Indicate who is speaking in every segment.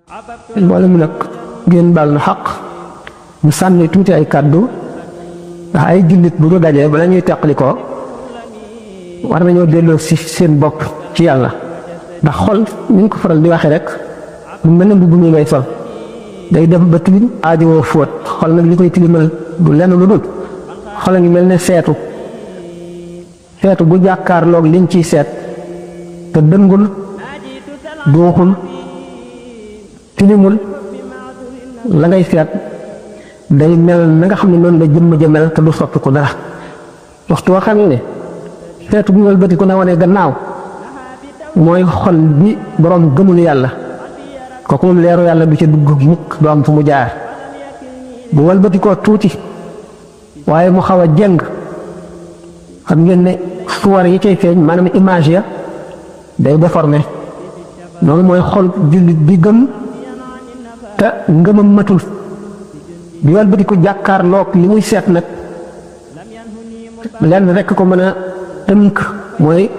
Speaker 1: mboolem mi nag ngeen baal na xaq ñu sànni tuuti ay kàddu ndax ay jullit bu ñu dajee bala ñuy teqali ko war nañoo delloo si seen bopp ci yàlla ndax xol ni ñu ko faral di waxee rek mu mel ne mbubb mi ngay sol day dem ba tilim aajowoo fóot xol nag li koy tilimal du lenn lu dul xol a ngi mel ne seetu bu jàkkaarloog liñ ciy seet te dëngul duuxul tilimul la ngay seet day mel na nga xam ne noonu la jëmm ja mel te du soppi ko dara waxtu woo xam ne seetu bu wëlbati ku na wane gannaaw mooy xol bi boroom gëmul yàlla kooku moom leeru yàlla du ca dugg mukk du am fu mu jaar bu wëlbati koo tuuti waaye mu xaw a jeng xam ngeen ne suwar yi cay feeñ maanaam image ya day déformé noonu mooy xol jullit bi gëm te ngëmam matul bi wëlbati ko jàkkaarloog li muy seet nag lenn rekk ko mën a tënk mooy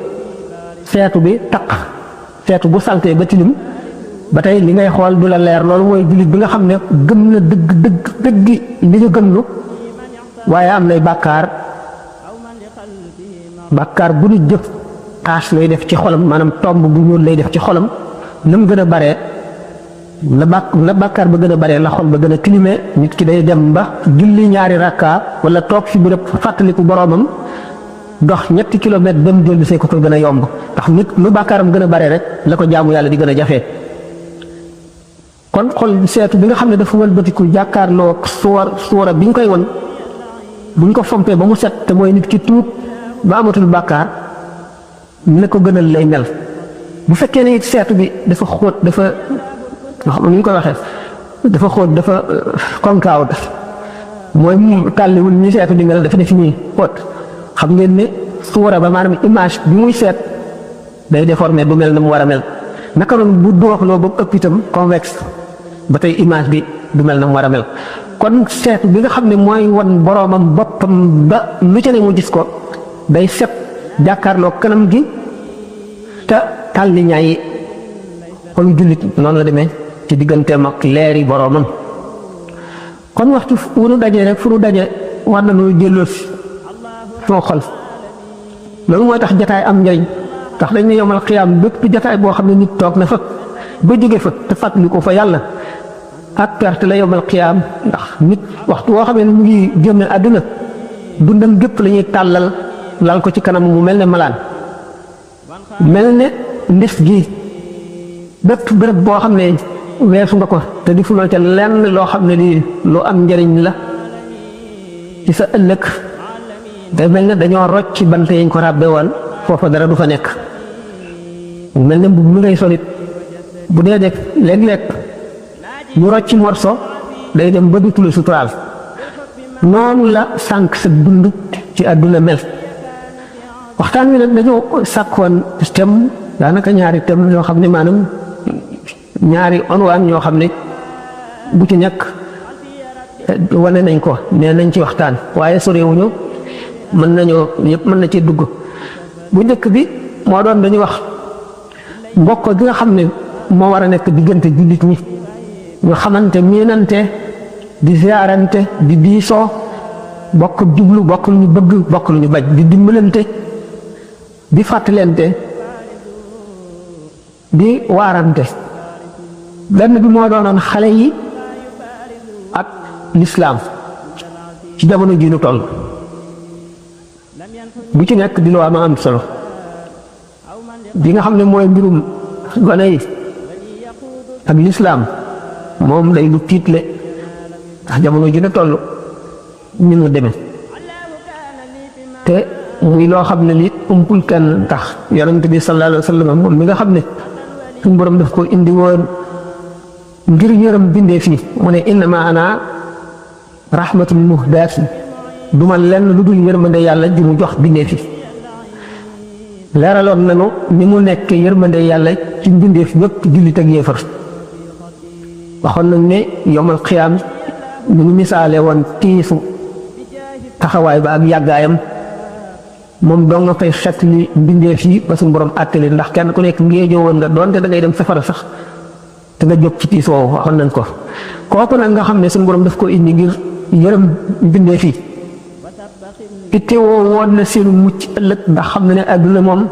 Speaker 1: seetu bi taq seetu bu saltee ba tilim ba tey li ngay xool du la leer loolu mooy jullit bi nga xam ne gëm na dëgg li ñu gëmlu waaye am nay bàkkaar bu ñu jëf taas lay def ci xolam maanaam tomb bu ñuul lay def ci xolam na mu gën a baree la bàkkaar ba gën a baree la xol ba gën a tilimee nit ki day dem ba julli ñaari rakka wala toog fi béréb fàttaliku boroomam dox 3 kilomètres dem dellu see ko gën a yomb ndax nit lu bàkkaaram gën a bare rek la ko jaamu yàlla di gën a jafee kon xol seetu bi nga xam ne dafa wëlbatiku jàkkaarloo suwara bi ñu koy won buñ ko fompee ba mu set te mooy nit ki tuub ba amatul bàkkaar na ko gënal lay mel bu fekkee ne it seetu bi dafa xóot dafa ni ñu koy waxee dafa xóot dafa konkaaw mooy mu tàlliwul ñi seetu di mel dafa def nii xóot xam ngeen ne suura ba maanaam image bi muy seet day déformé du mel na mu war a mel naka noonu bu dooxloo ba mu ëpp itam convexe ba tey image bi du mel na mu war a mel kon seetu bi nga xam ne mooy wan boroomam boppam ba lu ca ne mu gis ko day set jàkkaarloo kanam gi te tàlli ñaay kon jullit noonu la demee ci digganteem ak leeri boroomam kon waxtu wu nu dajee rek fu nu dajee war na nu jëlloo soo xol loolu mooy tax jataay am njëriñ tax dañ ne yomal xiyaam bépp jataay boo xam ne nit toog na fa ba jóge fa te fàttali ko fa yàlla ak perte la yomal xiyaam ndax nit waxtu woo xam ne mu ngi génn àdduna dundam gépp la ñuy tàllal lal ko ci kanam mu mel ne malaan mel ne ndes gi bépp béréb boo xam ne weesu nga ko te di fuloo ca lenn loo xam ne di lu am njëriñ la ci sa ëllëg day mel ne dañoo rocc ci bant yañ ko ràbbe woon foofa dara du fa nekk mel ne mbubb mi ngay solit bu dee def léeg-léeg ñu rocc morso day dem ba dutula suturaal noonu la sànq sa dund ci àdduna mel waxtaan wi nag dañoo sàkkoon tem daanaka ñaari tem yoo xam ne maanaam ñaari onwaan ñoo xam ne bu ci ñàkk wane nañ ko nee nañ ci waxtaan waaye sorewuñu mën nañoo yëpp mën na ci dugg bu njëkk bi moo doon dañuy wax mbokk gi nga xam ne moo war a nekk diggante jullit ñi ñu xamante miinante di ziarante di diisoo bokk jublu bokk lu ñu bëgg bokk lu ñu bañ di dimbalante di fàttalente di waarante benn bi moo doonoon xale yi ak lislaam ci jamono ji nu toll bu ci nekk di lu am solo bi nga xam ne mooy mbirum gone yi ak lislaam moom day lu tiitle ndax jamono ji nu toll ñu nu demee te muy loo xam ne li umpul kenn tax yonent bi sallallahu alayhi wa sallam moom mi nga xam ne suñu borom daf ko indi woon ngir yërëm bindee fii mu ne innama ana rahmatul muhdaati duma lenn lu dul yërmande yàlla ji mu jox bindee fi leeraloon nañu ni mu nekk yërmande yàlla ci mbindeef yëpp jullit ak yéefar waxoon nañ ne yomal xiyaam ni mu misaale woon tiisu taxawaay ba ak yàggaayam moom doo nga fay xet li mbindeef yi ba suñu borom àttali ndax kenn ku nekk ngéejoo woon nga doonte da ngay dem safara sax te nga jóg ci tiis woowu waxoon nañ ko kooku nag nga xam ne suñu borom daf ko indi ngir yërëm bindee fii itte woo woon na seenu mucc ëllëg ndax xam na ne àdduna moom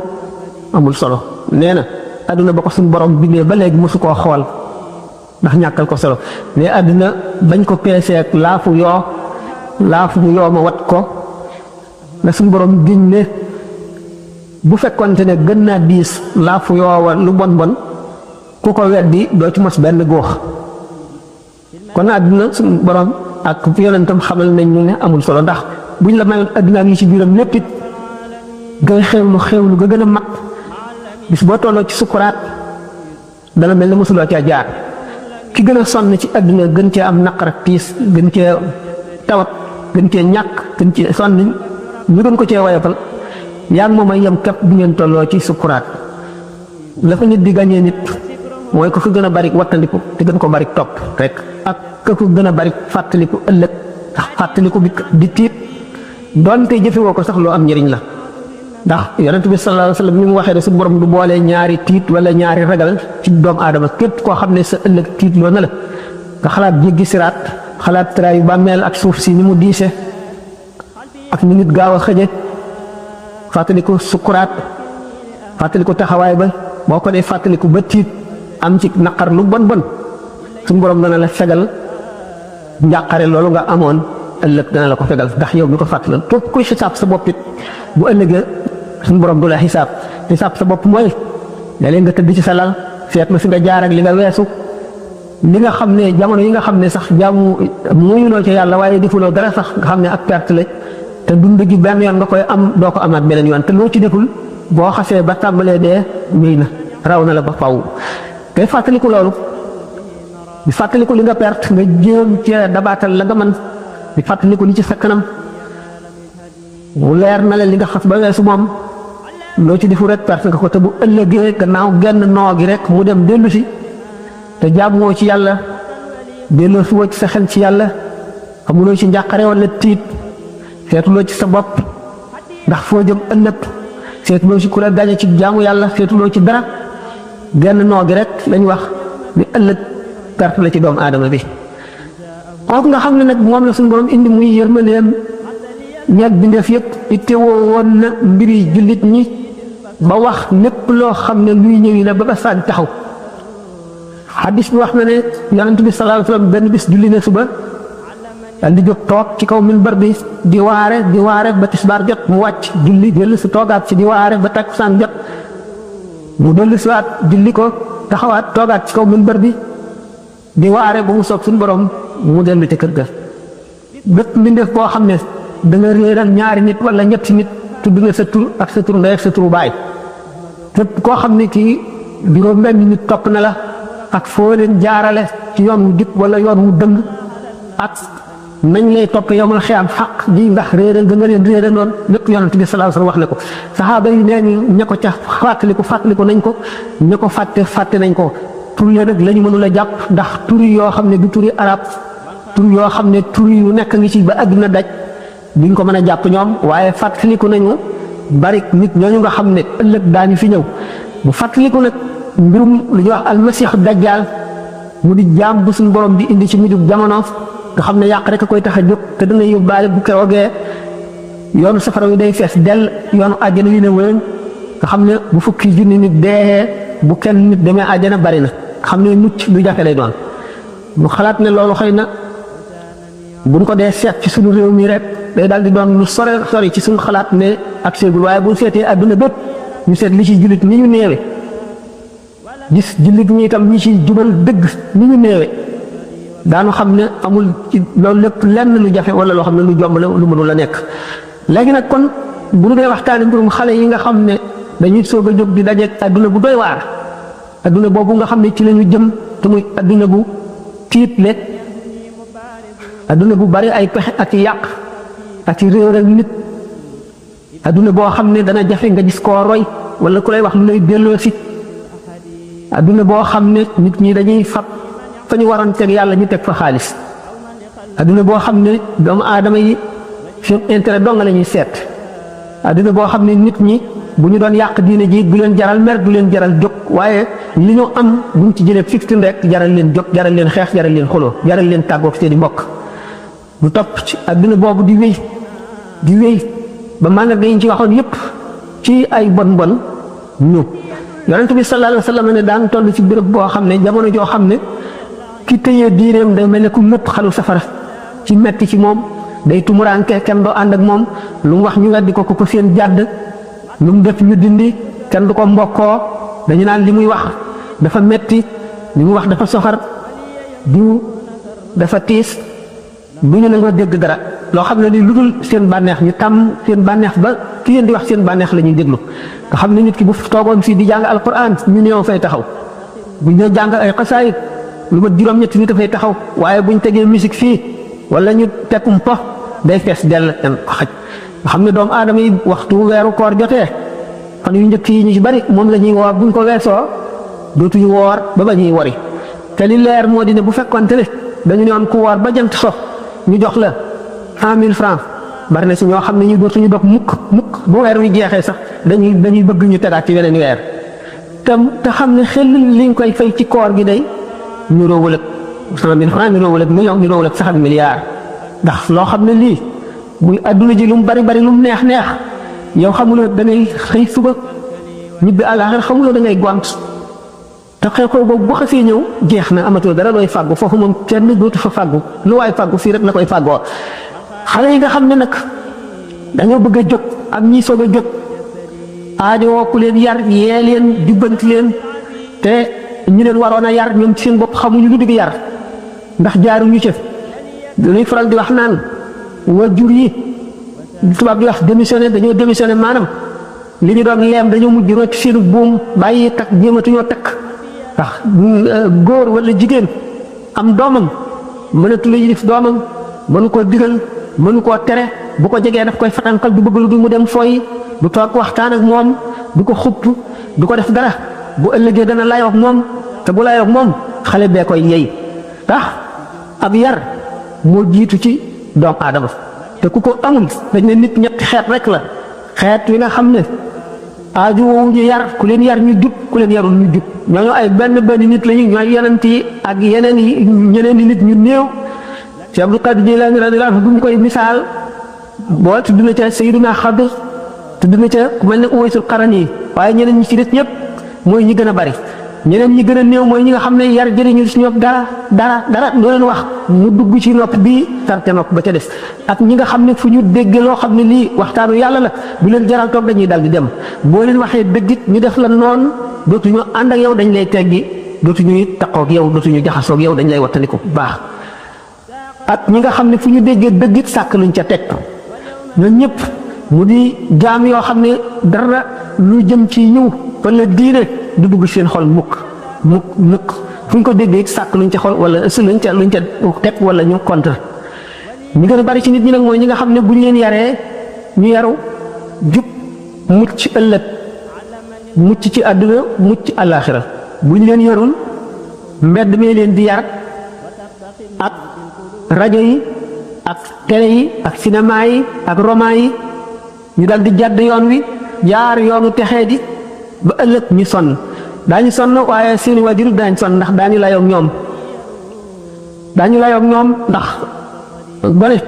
Speaker 1: amul solo nee na àdduna ba ko suñu borom bindee ba léegi mosu koo xool ndax ñàkkal ko solo mais àdduna bañ ko peesee ak laafu yoo ma wat ko na suñu borom giñ ne bu fekkonte ne gën naa diis laafu yoo lu bon bon ku ko weddi doo ci mos benn góox kon àdduna suñu borom ak yonentam xamal nañ ñu ne amul solo ndax buñ la mayoon àdduna ak yi ci biiram lépp it ngay xewlu ga gën a mag bis boo tolloo ci sukuraat dana mel ne mosuloo caa jaar ki gën a sonn ci àdduna gën cee am naqar ak tiis gën cee tawat gën cee ñàkk gën cee sonn ñu gën ko cee wayafal yaa ngi moom ay yem képp bu ngeen tolloo ci sukuraat la fa nit di gañee nit mooy ko fa gën a bari wattandiku te gën ko bari topp rek ak ka ko gën a bari fàttaliku ëllëg ndax fàttaliku bi di tiit doonte jëfewoo ko sax loo am njëriñ la ndax yonent bi sallallahu alayhi wa sallam ni mu waxee ne su borom du boolee ñaari tiit wala ñaari ragal ci doomu aadama képp koo xam ne sa ëllëg tiit loo na la nga xalaat jéggi siraat xalaat traayu bàmmeel ak suuf si ni mu diise ak ni nit gaaw a xëje fàttaliku sukuraat fàttaliku taxawaay ba boo ko dee fàttaliku ba tiit am ci naqar lu bon bon suñu borom dana la fegal njàqare loolu nga amoon ëllëg dana la ko fegal ndax yow mi ko fàttalal képp kuy xisaab sa bopp it bu ëllëgee suñu borom du la xisaab sa bopp mooy léeg-léeg nga tëdd ci sa lal seet na fi nga jaar ak li nga weesu li nga xam ne jamono yi nga xam ne sax jaamu muyuloo ci yàlla waaye defuloo dara sax nga xam ne ak perte la te dund gi benn yoon nga koy am doo ko amaat beneen yoon te loo ci deful boo xasee ba tàmbalee dee wéy na raw na la ba faw ngay fàttaliku loolu di fàttaliku li nga perte nga jéem cee dabaatal la nga mën di fàttaliku li ci sa kanam mu leer na la li nga xas ba weesu moom loo ci defu rek perte nga ko te bu ëllëgee gannaaw genn noo gi rek mu dem dellu si te jaamoo ci yàlla delloo si woo ci sa xel ci yàlla xamuloo ci njàqare wala tiit seetuloo ci sa bopp ndax foo jëm ëllëg seetuloo ci ku la gañe ci jaamu yàlla seetuloo ci dara genn noo gi rek lañ wax ni ëllëg perte la ci doomu aadama bi kooku nga xam ne nag moom la suñu borom indi muy yërmandeem ñeeg bindeef yëpp ittewoo woon na mbiri jullit ñi ba wax lépp loo xam ne luy ñëwi la ba ba saa di taxaw xadis bi wax na ne yonent bi sallallahu alayhi wa sallam benn bis julli na suba dal di jóg toog ci kaw minbar bi di waare ba tisbaar jot mu wàcc julli dellu si toogaat ci di waare ba takkusaan jot mu dellu si waat julli ko taxawaat toogaat ci kaw minbar bi di waare ba mu soog suñu borom mu dellu ci kër ga bépp mbindeef boo xam ne da nga réeral ñaari nit wala ñetti nit tudd nga sa tur ak sa tur ndey ak sa turu baay képp koo xam ne kii juróom benn nit topp na la ak foo leen jaarale ci yoon wu jub wala yoon wu dëng ak nañ lay topp yow ma xiyam xaq ji ndax réeral nga leen réeral noonu lépp yonent bi sallallahu alayhi wasallam wax ne ko saxaaba yi nee ñu ña ko ca fàttaliku nañ ko ña ko fàtte nañ ko tur yo nag la ñu mënul a jàpp ndax tur yoo xam ne du turi arab tur yoo xam ne tur yu nekk ngi ci ba àdduna daj duñ ko mën a jàpp ñoom waaye fàttaliku nañu bari nit ñooñu nga xam ne ëllëg daañu fi ñëw bu fàttaliku nag mbirum lu ñuy wax almasiixu dajjaal mu di jaam bu suñu borom di indi ci mujjub jamono nga xam ne yàq rek a koy tax a jóg te dana yóbbaale bu keroogee yoonu safara wi day fees dell yoonu àjjana wi ne wéen nga xam ne bu fukki junni nit dee bu kenn nit demee àjjana bari na nga xam ne mucc lu jafe lay doon mu xalaat ne loolu xëy na buñ ko dee seet ci suñu réew mi rek day daal di doon lu sori ci suñu xalaat ne ak seegul waaye bu seetee àdduna bépp ñu seet li ci jullit ni ñu néewe gis jullit ñi itam ñi ci jubal dëgg ni ñu néewe daanu xam ne amul ci loolu lépp lenn lu jafe wala loo xam ne lu jomb la lu mënul la nekk léegi nag kon bu ñu dee waxtaane mbirum xale yi nga xam ne dañuy soog a jóg di dajeeg àdduna bu doy waar àdduna boobu nga xam ne ci lañu jëm te muy àdduna bu tiitle àdduna bu bari ay pexe ak i yàq ak i réer ak nit àdduna boo xam ne dana jafe nga gis koo roy wala ku lay wax lu lay delloo si àdduna boo xam ne nit ñi dañuy fab fa ñu waroon teg yàlla ñu teg fa xaalis àdduna boo xam ne doomu aadama yi seen intérêt dong la ñuy seet àdduna boo xam ne nit ñi bu ñu doon yàq diine ji du leen jaral mer du leen jaral jóg waaye li ñu am buñ ci jëlee fiftin rek jaral leen jóg jaral leen xeex jaral leen xuloo jaral leen tàggoog seen i mbokk bu topp ci adduna boobu di wéy ba màndarga yi ñu ci waxoon yépp ci ay bon ñu yonent bi sallallahu alayhi wa sallam ne daan toll ci béréb boo xam ne jamono joo xam ne ki tëyee diineem day mel ne ku nëpp xalu safara ci metti ci moom day tumuraanke kenn doo ànd ak moom lu mu wax ñu weddi ko ko seen jàdd lu mu def ñu dindi kenn du ko mbokkoo dañu naan li muy wax dafa metti li muy wax dafa soxar du dafa tiis du ñu nangoo dégg dara loo xam ne ni lu dul seen bànneex ñu tàmm seen bànneex ba ki leen di wax seen bànneex la ñuy déglu nga xam ne nit ki bu toogoon fii di jàng alquran ñu néew fay taxaw bu ñu jàng ay xasaayit lu ma juróom-ñetti nit dafay taxaw waaye buñ tegee musique fii wala ñu tekkum po day fees dell xaj nga xam ne doomu aadama yi waxtu weeru koor jotee fan yu njëkk yi ñu ci bari moom la ñuy woor buñ ko weesoo dootuñu woor ba ñuy wori te li leer moo di ne bu fekkonte ne dañu ne woon ku woor ba jant so ñu jox la 100 000 francs bari na si ñoo xam ne ñu dootuñu dog mukk bu weer wi jeexee sax dañuy bëgg ñu tegaat ci weneen weer te xam ne xel liñ koy fay ci koor gi day ñu roowul ak 100 000 francs ñu roowul ak million ñu roowul ak sax ak milliard ndax loo xam ne lii muy adduna ji lu mu bari lu mu neex yow xamuloo da ngay xëy suba ñibbi àllaaxira xamuloo da ngay gont te xew-xew boobu bu xasee ñëw jeex na amatoo dara looy fàggu foofu moom kenn dootu fa fàggu lu waay fàggu fii rek la koy fàggoo xale yi nga xam ne nag dañoo bëgg a jóg ak ñi soog a jóg aajowoo ku leen yar yee leen jubbanti leen te ñu leen waroon a yar ñoom ci seen bopp xamuñu lu digg yar ndax jaaruñu ca dañuy faral di wax naan waajur yi tubaab di wax dañoo démissionné maanaam li ñu doon leem dañoo mujj rocc seen buum bàyyi takk jéematuñoo takk ndax góor wala jigéen am doomam mënatu la yilif doomam mënu koo digal mënu koo tere bu ko jegee daf koy fatankal du bëgg lu du mu dem fooyi du toog waxtaan ak moom du ko xupp du ko def dara bu ëllëgee dana layoo ak moom te bu layoo ak moom xale bee koy yey tax ab yar moo jiitu ci doomu aadama te ku ko amul dañ ne nit ñetti xeet rek la xeet wi nga xam ne aaju woowu ñu yar ku leen yar ñu jub ku leen yarul ñu jub ñooñu ay benn nit lañu ñooy yonent yi ak yeneen yi ñeneen nit ñu néew ci Abdul Qadir Jilaani radiyallaahu anhu bu mu koy misaal boo tudd na ca Sayyiduna Xadir tudd na ca ku mel ne Uwaysul Qarani waaye ñeneen ñi ci des ñëpp mooy ñi gën a bari ñeneen ñi gën a néew mooy ñi nga xam ne yar jëriñu si ñoom dara loo leen wax mu dugg ci nopp bii tarte nopp ba ca des ak ñi nga xam ne fu ñu dégg loo xam ne lii waxtaanu yàlla la bu leen jaral toog dañuy dal di dem boo leen waxee dëggit ñu def la noonu dootuñu ànd ak yow dañ lay teggi dootuñu taqoog yow dootuñu jaxasoog yow dañ lay wattandiku bu baax ak ñi nga xam ne fu ñu déggee dëggit sàkk luñ ca teg ñoom ñëpp mu di jaam yoo xam ne dara lu jëm ci ñëw wala diine du dugg seen xol mukk fu ñu ko déggee sàkk luñ ca xol wala luñ ca teg wala ñu contre ñi gën a bari ci nit ñi nag mooy ñi nga xam ne bu ñu leen yaree ñu yaru jub mucc ci ëllëg mucc ci àdduna mucc ci àllaaxira bu ñu leen yarul mbedd mee leen di yar ak rajo yi ak télé yi ak cinéma yi ak roman yi ñu dal di jàdd yoon wi jaar yoonu texee di ba ëllëg ñu sonn daañu sonn waaye seeni waajur daañu sonn ndax daañu layoog ñoom ndax gone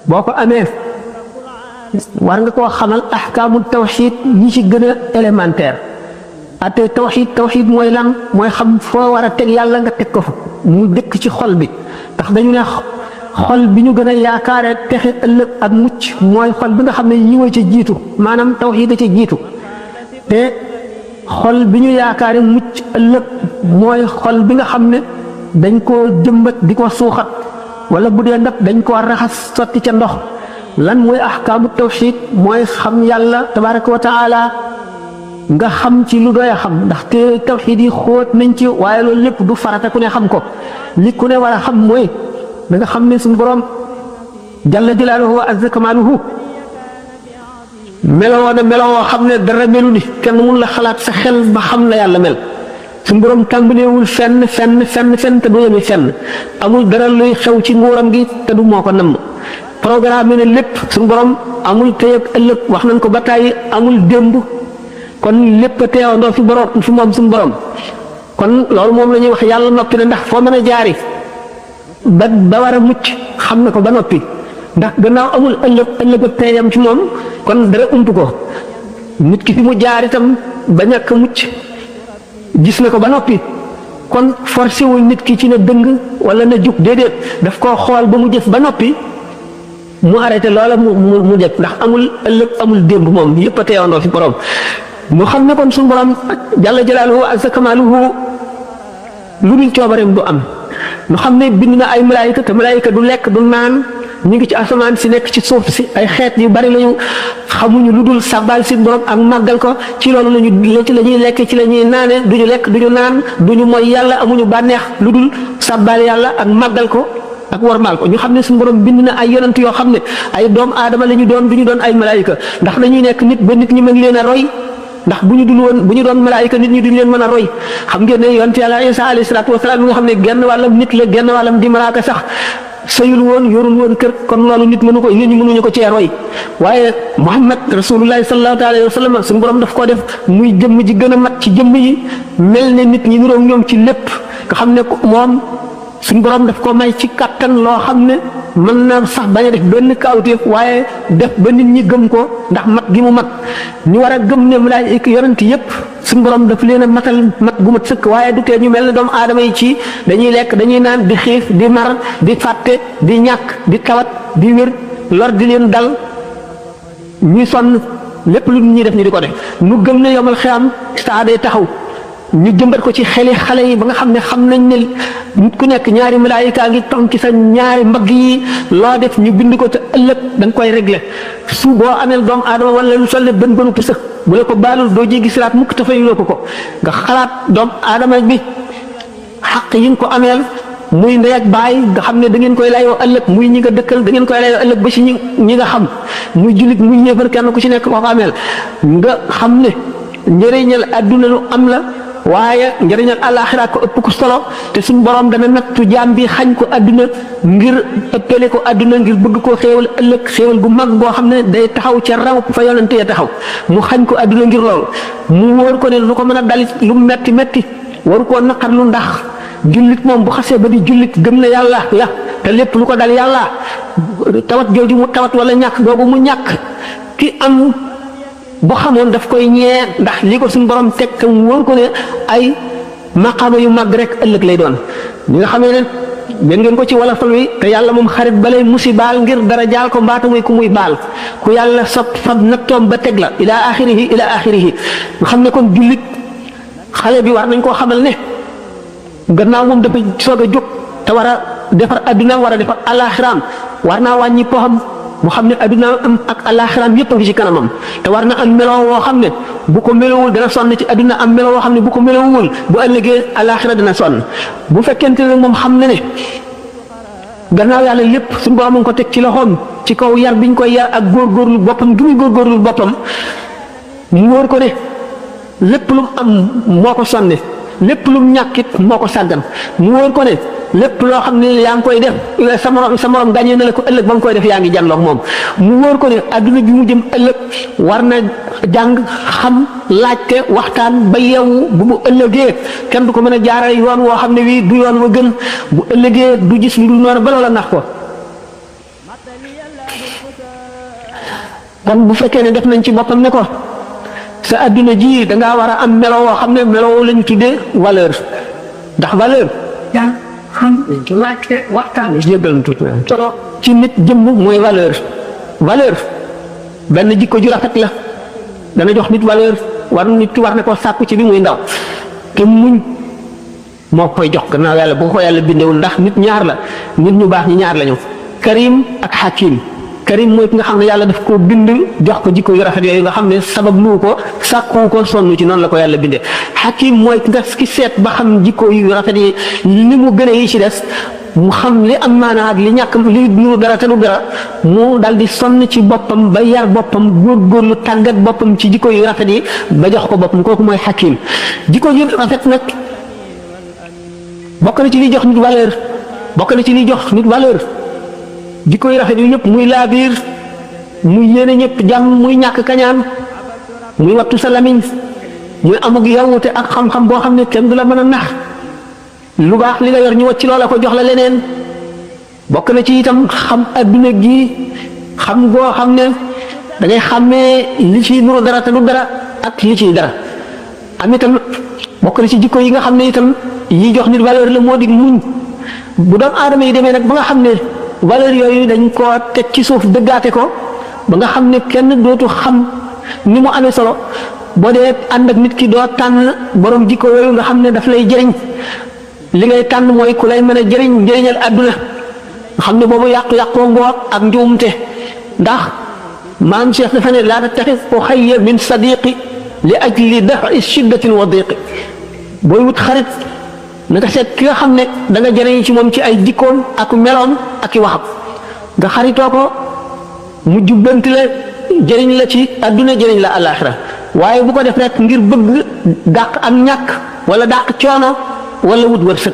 Speaker 1: boo ko amee war nga koo xamal ahkaamu tawxiid yi ci gën a élémentaire ate tawxiid mooy lan mooy xam foo war a teg yàlla nga teg ko fa mu dëkk ci xol bi ndax dañu ne xol bi ñu gën a yaakaare texe ëllëg ak mucc mooy xol bi nga xam ne yiwa ca jiitu maanaam tawxiid a ca jiitu te xol bi ñu yaakaare mucc ëllëg mooy xol bi nga xam ne dañ koo jëmbat di ko suuxat wala bu dee ndab dañ koo raxas sotti ca ndox lan mooy ahkaamu tawxiid mooy xam yàlla tabaraka wa taala nga xam ci lu doy a xam ndax te tawxiid yi xóot nañ ci waaye loolu lépp du farata ku ne xam ko li ku ne war a xam mooy da nga xam ne suñu borom jalla jalaaluhu wa azza kamaaluhu meloo na meloo xam ne dara melu ni kenn mun la xalaat sa xel ba xam la yàlla mel suñu borom tàmbaleewul fenn te du yemi fenn amul dara luy xew ci nguuram gi te du moo ko namm programme ne lépp suñu borom amul tey ak ëllëg wax nañ ko ba tàyyi amul démb kon lépp a teewandoo fi borom fi moom suñu borom kon loolu moom la ñuy wax yàlla noppi na ndax foo mën a jaari ba war a mucc xam na ko ba noppi ndax gannaaw amul ëllëg ak teeyam ci moom kon dara ump ko nit ki fi mu jaar itam ba ñàkk a mucc gis na ko ba noppi kon forcé wul nit ki ci na dëng wala na jub déedéet daf koo xool ba mu jëf ba noppi mu arrêté loola mu jëf ndax amul ëllëg amul démb moom yëpp a teewandoo fi borom mu xam ne kon suñu borom jalla jalaaluhu azza kamaaluhu lu dul coobareem du am ñu xam ne bind na ay malaayika te malaayika du lekk du naan ñu ngi ci asamaan si nekk ci suuf si ay xeet yu bari lañu xamuñu lu dul sabbal si borom ak màggal ko ci loolu lañu ci la ñuy lekk ci la ñuy naane duñu lekk duñu naan duñu mooy yàlla amuñu bànneex lu dul sabbal yàlla ak màggal ko ak warmaal ko ñu xam ne suñu borom bind na ay yonent yoo xam ne ay doom aadama la ñu doon duñu doon ay malaayika ndax dañuy nekk nit ba nit ñi mën leen a roy ndax bu ñu doon malaayika nit ñi duñu leen mën a roy xam ngeen ne yonent yàlla Isa alayhi salaatu wasalaam mi nga xam ne genn wàllam nit la genn wàllam di malaaka sax sëyul woon yorul woon kër kon loolu nit ñi mënuñu ko cee roy waaye Muhammad rasulullahi sallallahu alayhi wa sallam suñu borom daf koo def muy jëmm ji gën a mat ci jëmm yi mel ne nit ñi niroog ñoom ci lépp nga xam ne moom suñu borom daf ko may ci kattan loo xam ne mën na sax bañ a def benn kaawteef waaye def ba nit ñi gëm ko ndax mat gi mu mat ñu war a gëm ne malaayika yonent yépp suñu borom daf leen a matal mat gu mat sëkk waaye du tee ñu mel ne doomu aadama yi ci dañuy lekk dañuy naan di xiif di mar di fàtte di ñàkk di tawat di wér lor di leen dal ñuy sonn lépp lu ñuy def ñu di ko def ñu gëm ne yomal xiyaam saa day taxaw ñu jëmbat ko ci xeli xale yi ba nga xam ne xam nañ ne nit ku nekk ñaari malaayika ngi ton ci sa ñaari mbagg yi loo def ñu bind ko te ëllëg da nga koy régler su boo ameel doomu aadama wala lu sol ne bën bënu pësëx bu la ko baalul doo jéggi siraat mukk te fayuloo ko nga xalaat doomu aadama bi xaq yi nga ko ameel muy ndey ak baay nga xam ne da ngeen koy layoo ëllëg muy ñi nga dëkkal da ngeen koy layoo ëllëg ba ci ñi nga xam muy jullit muy ñeefar kenn ku ci nekk koo ko ameel nga xam ne njëriñal àdduna lu am la waaye njëriñal àllaaxira ko ëpp ko solo te suñu borom dana nattu jaam bi xañ ko àdduna ngir ëppale ko àdduna ngir bëgg koo xéewal ëllëg xéewal gu mag boo xam ne day taxaw ca raw fa yonante ya taxaw mu xañ ko àdduna ngir loolu mu wóor ko ne lu ko mën a dalit lu metti metti waru koo naqar lu ndax jullit moom bu xasee ba di jullit gëm na yàlla la te lépp lu ko dal yàlla tawat jooju mu tawat wala ñàkk googu mu ñàkk ki am boo xamoon daf koy ñee ndax li ko suñu borom teg te mu wóor ko ne ay maqaama yu mag rek ëllëg lay doon ñi nga xamee ne dégg ngeen ko ci wala fal wi te yàlla moom xarit balay musibaal ngir dara jaal ko mbaata muy ku muy baal ku yàlla fab nattoom ba teg la ila axirihi nga xam ne kon jullit xale bi war nañ koo xamal ne gannaaw moom dafa soog a jóg te war a defar adduna war a defar alaxiraam war naa wàññi poxam mu xam ne adduna am ak alaxiraam yëpp a ngi ci kanamam te war na am meloo woo xam ne bu ko melowul dana sonn ci adduna am meloo woo xam ne bu ko melowul bu ëllëgee alaxira dana sonn bu fekkente ne moom xam na ne gannaaw yàlla lépp suñu borom ko teg ci loxoom ci kaw yar biñ koy yar ak góorgóorlu boppam gi muy góorgóorlu boppam mu wóor ko ne lépp lu mu am moo ko sonne lépp lu mu ñàkkit moo ko sàggan mu wóor ko ne lépp loo xam ne yaa ngi koy def sa morom gàññee na la ko ëllëg ba nga koy def yaa ngi jànloog moom mu wóor ko ne adduna bi mu jëm ëllëg war na jàng xam laajte waxtaan ba yeewu bu mu ëllëgee kenn du ko mën a jaarale yoon woo xam ne wii du yoon wa gën bu ëllëgee du gis lu dul noonu ba loola nax ko kon bu fekkee ne def nañ ci boppam ne ko sa adduna ji dangaa war a am melo woo xam ne melo lañu tuddee valeur ndax valeur yaa xam laajte waxtaan jéggal tuuti solo ci nit jëmm mooy valeur benn jikko ju rafet la dana jox nit valeur nit ki war na ko sàkku ci bi muy ndaw te muñ moo koy jox gannaaw yàlla bu ko yàlla bindewul ndax nit ñaar la nit ñu baax ñi ñaar lañu karim ak hakim karim mooy ki nga xam ne yàlla daf ko bind jox ko jikko yu rafet yooyu nga xam ne sabab lu ko sàkku ko sonn ci noonu la ko yàlla bindee hakim mooy ki seet ba xam jikko yu rafet yi ni mu gën a yi ci des mu xam li am maanaa ak li ñàkk li nu dara te du dara mu dal di sonn ci boppam ba yar boppam góorgóorlu tàggat boppam ci jikko yu rafet yi ba jox ko boppam kooku mooy hakim jikko yu rafet nag bokk na ci liy jox nit valeur bokk na ci liy jox nit valeur jikko yu rafet yu ñëpp muy laabiir muy yéene ñëpp jàmm muy ñàkk kañaan muy wattu sa lamiñ muy amug yawute ak xam-xam boo xam ne kenn du la mën a nax lu baax li nga yor ñu wacc loola ko jox la leneen bokk na ci itam xam adduna gi xam goo xam ne da ngay xàmmee li ci nuru dara te du dara ak li ciy dara am itam bokk na ci jikko yi nga xam ne itam yi jox nit valeur la moo di muñ bu doom aadama yi demee nag ba nga xam ne valeur yooyu dañ koo teg ci suuf dëggaate ko ba nga xam ne kenn dootu xam ni mu amee solo boo dee ànd ak nit ki doo tànn borom jikko yooyu nga xam ne daf lay jëriñ li ngay tànn mooy ku lay mën a jëriñ njëriñal àdduna nga xam ne boobu yàqu-yàqoo ngoog ak njuumte ndax maam Cheikh dafa ne laa tattaxis uxayya min sadiqi li ajli dafi shiddatin wa diqi booy wut xarit nanga seet ki nga xam ne da nga jëriñ ci moom ci ay jikkoom ak meloom ak i waxam nga xaritoo ko mu jubbanti la jëriñ la ci adduna jëriñ la àllaaxira waaye bu ko def rek ngir bëgg dàq ak ñàkk wala dàq coono wala wut wërsëg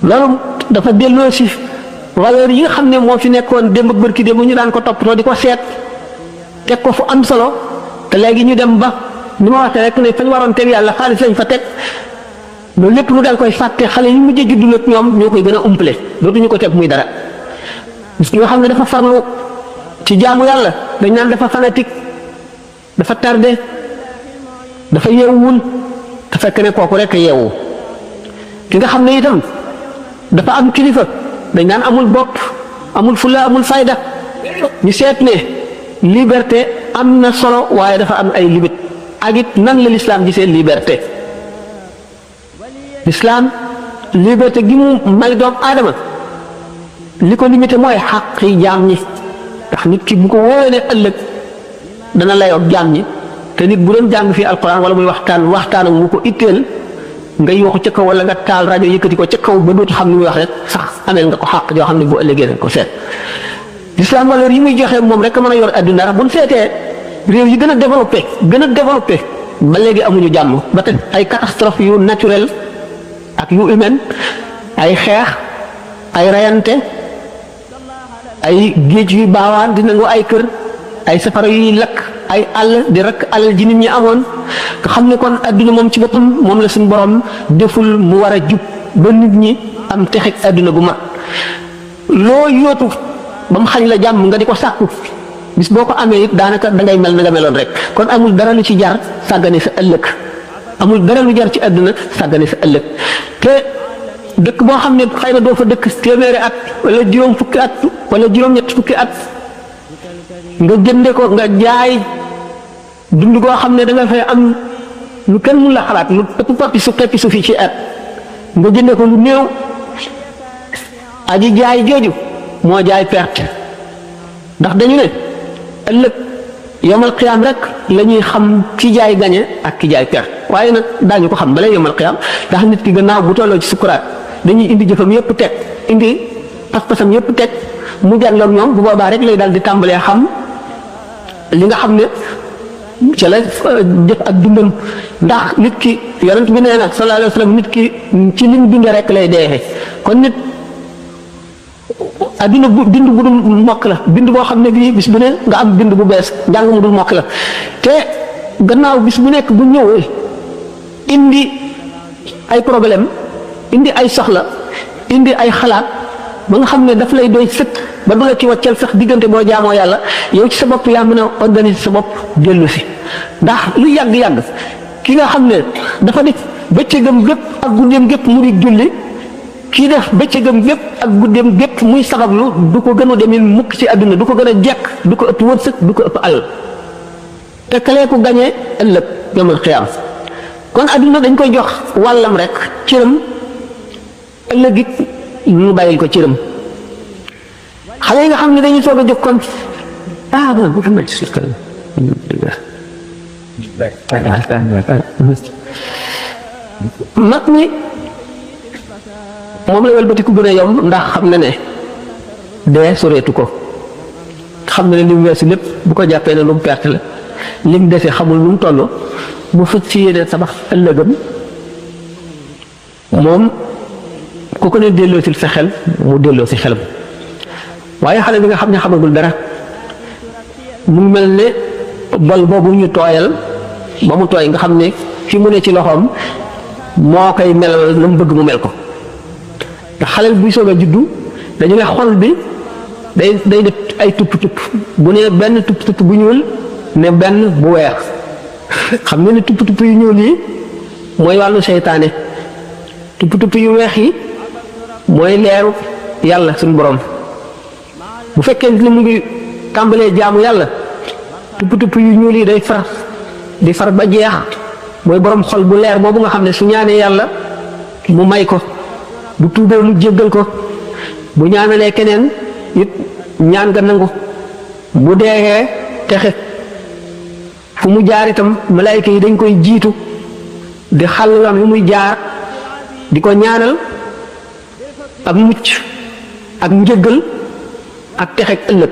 Speaker 1: loolu dafa delloo si valeur yi nga xam ne moo fi nekkoon démb ak bërki démb ñu daan ko toppatoo di ko seet teg ko fu am solo te léegi ñu dem ba ni ma waxee rek ne fañ waroon teg yàlla xaalis lañ fa teg loolu lépp lu dal koy fàtte xale yi mujj juddu nag ñoom ñoo koy gën a umpale dootuñu ko teg muy dara parce que yoo xam ne dafa farlu ci jaamu yàlla dañ naan dafa fanatique dafa tardé dafa yeewul te fekk ne kooku rek a yeewu ki nga xam ne itam dafa am kilifa dañ naan amul bopp amul fulla amul fayda ñu seet ne liberté am na solo waaye dafa am ay limite ak it nan la l'islam gisee liberté l'islam liberté gi mu may doom aadama li ko limité mooy xaq yi jaam ñi ndax nit ki bu ko wóoree ne ëllëg dana layoog jaam ñi te nit bu doon jàng fii alquran wala muy waxtaan ak mu ko itteel nga yooxu ca kaw wala nga taal rajo yëkkati ko ca kaw ba dootu xam ni muy wax rek sax ameel nga ko xàq joo xam ne bu ëllëgee nañ ko seet l'islam valeur yi muy joxe moom rek a mën a yor adduna ndax bu ñu seetee réew yi gën a développé ba léegi amuñu jàmm ba te ay catastrophe yu naturel ak yu humaine ay xeex ay rayante ay géej yu baawaan di nangu ay kër ay safara yuy lakk ay àll di rakk alal ji nit ñi amoon nga xam ne kon adduna moom ci boppam moom la suñu borom deful mu war a jub ba nit ñi am texeg adduna bu mag loo yóotu ba mu xañ la jàmm nga di ko sàkku bis boo ko amee it daanaka da ngay mel na nga meloon rek kon amul dara lu ci jar sàggane sa ëllëg amul dara lu jar ci adduna sàggane sa ëllëg te dëkk boo xam ne xëy na doo fa dëkk téeméeri at wala juróom fukki at wala juróom-ñett fukki at nga jënde ko nga jaay dund goo xam ne da nga fay am lu kenn mun la xalaat lu ëpp peppi su fi ci at nga jënde ko lu néew aji jaay jooju moo jaay perte ndax dañu ne ëllëg yomal xiyaam rek la ñuy xam ki jaay gañe ak ki jaay perte waaye nag daañu ko xam bala yomal xiyaam ndax nit ki gannaaw bu tolloo ci sukuraat dañuy indi jëfam yépp teg indi pas-pasam yépp teg mu jàlloog ñoom bu boobaa rek lay daal di tàmbalee xam li nga xam ne ca la jëf ak dundam ndax nit ki yonent bi nee na sallallahu alayhi wa sallam nit ki ci li mu dundee rek lay deexee kon nit adduna bu bind bu dul mokk la bind boo xam ne bii bis bu ne nga am bind bu bees njàng mu dul mokk la te gannaaw bis bu nekk bu ñëwee indi ay problème indi ay soxla indi ay xalaat ba nga xam ne daf lay doy sëkk ba du la ci wàccal sax diggante boo jaamoo yàlla yow ci sa bopp yaa mën a organiser sa bopp dellu si ndax lu yàgg-yàgg ki nga xam ne dafa def bëccëgam gépp ak guddeem gépp mu di julli kii def bëccëgam gépp ak guddeem gépp muy sabablu du ko gën a demin mukk ci àdduna du ko gën a jekk du ko ëpp wërsëg du ko ëpp alal te kalee ko gañee ëllëg yomal xiyaam kon àdduna dañ koy jox wàllam rek cëram ëllëg it ñu bàyyil ko cëram xale yi nga xam ne dañuy soog a jóg kon bu xam ci sirkal mag ñi moom la wëlbatiku gën a yomb ndax xam na ne dee soreetu ko xam na ne li mu weesu lépp bu ko jàppee ne lu mu perte la li mu desee xamul nu mu toll bu fëj ci yéene tabax ëllëgam moom ku ko ne delloo si sa xel mu delloo si xelam waaye xale bi nga xam ne xamagul dara mu mel ne bol boobu ñu tooyal ba mu tooy nga xam ne fi mu ne ci loxoom moo koy melal na mu bëgg mu mel ko ndax xale buy soog a juddu dañu ne xol bi day def ay tupp bu ne benn tupp bu ñuul ne benn bu weex xam nga ne tupp yu ñuul yi mooy wàllu seytaane tupp yu weex yi mooy leeru yàlla suñu borom bu fekkee ni mu ngi tàmbalee jaamu yàlla tupp yu ñuul yi day far ba jeex mooy borom xol bu leer boobu nga xam ne su ñaanee yàlla mu may ko bu tuubee mu jéggal ko bu ñaanalee keneen it ñaan nga nangu bu deexee texe fu mu jaar itam malaayka yi dañ koy jiitu di xàll yoon yu muy jaar di ko ñaanal ak mucc ak njëggal ak texeg ëllëg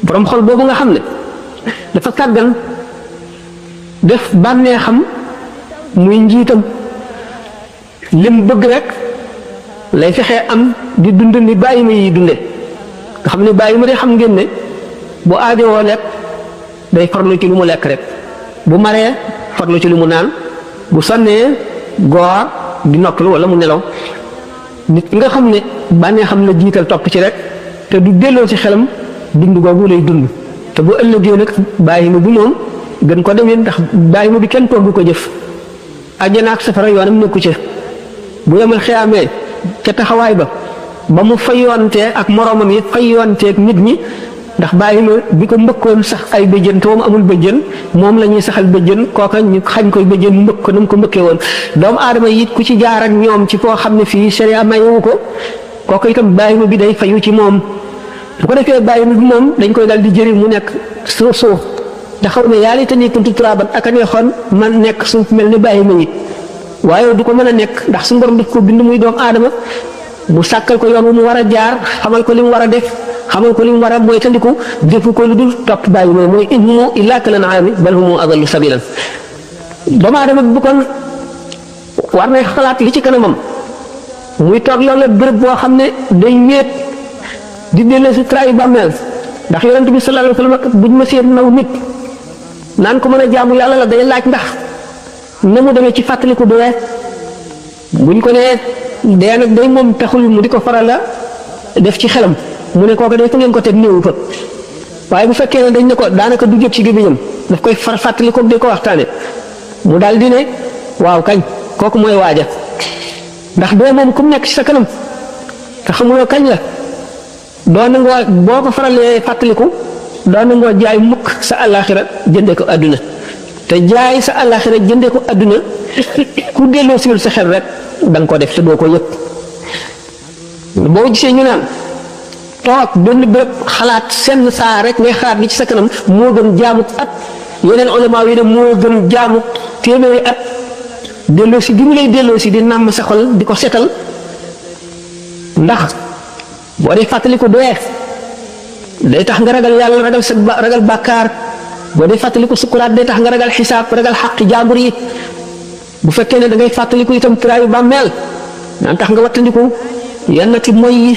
Speaker 1: borom xol boobu nga xam ne dafa sàggan def bànnee xam muy njiitam lim bëgg rek lay fexee am di dund ni bàyyi ma yi dunde nga xam ne bàyyi ma de xam ngeen ne bu aajowoo lekk day farlu ci lu mu lekk rek bu maree farlu ci lu mu naan bu sonnee goor di noppalu wala mu nelaw nit ki nga xam ne bànnee xam la jiital topp ci rek te du delloo ci xelam dund googu lay dund te bu ëllëgee nag bàyyi ma bi moom gën ko demee ndax bàyyi ma bi kenn togg ko jëf àjjana ak safara yoonam nekku ca bu yemal xiyaamee ca taxawaay ba mu fayontee ak moroomam yi fayonteeg nit ñi ndax bàyyi ma bi ko mbëkkoon sax ay bëjjën te moom amul bëjjën moom la ñuy saxal bëjjën kooka ñu xañ koy bëjjën mbëkk ko na mu ko mbëkkee woon doomu aadama yi ku ci jaar ak ñoom ci koo xam ne fii sharia mayewu ko kooka itam bàyyi ma bi day fayu ci moom bu ko defee bàyyi ma bi moom dañ koy dal di jëri mu nekk suuf ndax xaw ne yàlla te ni kuntu turaaban ak a neexoon man nekk suuf mel ni bàyyi ma yi waaye du ko mën a nekk ndax suñu borom daf ko bind muy doomu aadama mu sàkkal ko yoon wu mu war a jaar xamal ko li mu war a def xamal ko li mu war a moytandiku defu ko lu dul topp bàyyi ma mooy in humu illaa kal an'aami bal hum adallu sabiilan doomu aadama bu kon war nay xalaat li ci kanamam muy toog loolu bërëb boo xam ne day ñeet di delloo si trahi bàmmeel ndax yonent bi sallallahu alayhi wa sallam buñ ma seet naw nit naan ko mën a jaamu yàlla la day laaj ndax na mu demee ci fàttaliku du weer buñ ko nee dee nag day moom taxul mu di ko faral la def ci xelam mu ne kooku day fa ngeen ko teg néewu fa waaye bu fekkee ne dañ ne ko daanaka du jot ci gémmiñam daf koy fàttaliku di ko waxtaane mu daal di ne waaw kañ kooku mooy waaja ndax dee moom ku mu nekk ci sa kanam te xamuloo kañ la doo nangoo boo ko faralee fàttaliku doo nangoo jaay mukk sa àllaaxira jënde ko àdduna te jaay sa àllaaxira jënde ko àdduna ku delloo siwul sa xel rek da nga ko def te doo ko yëg boo gisee ñu naan toog benn bépp xalaat senn saa rek ngay xalaat li ci sa kanam moo gën jaamu at yeneen ulama yi ne moo gën jaamu téeméeri at delloo si gi mu lay delloo si di nàmm sa xol di ko setal ndax boo dee fàttali ko doyee day tax nga ragal yàlla ragal bàkkaar boo dee fàttaliku sukuraat day tax nga ragal xisaab ragal xaqi jaambur yi bu fekkee ne da ngay fàttaliku itam tiraayu bàmmeel naan tax nga wattandiku yenn ti moy yi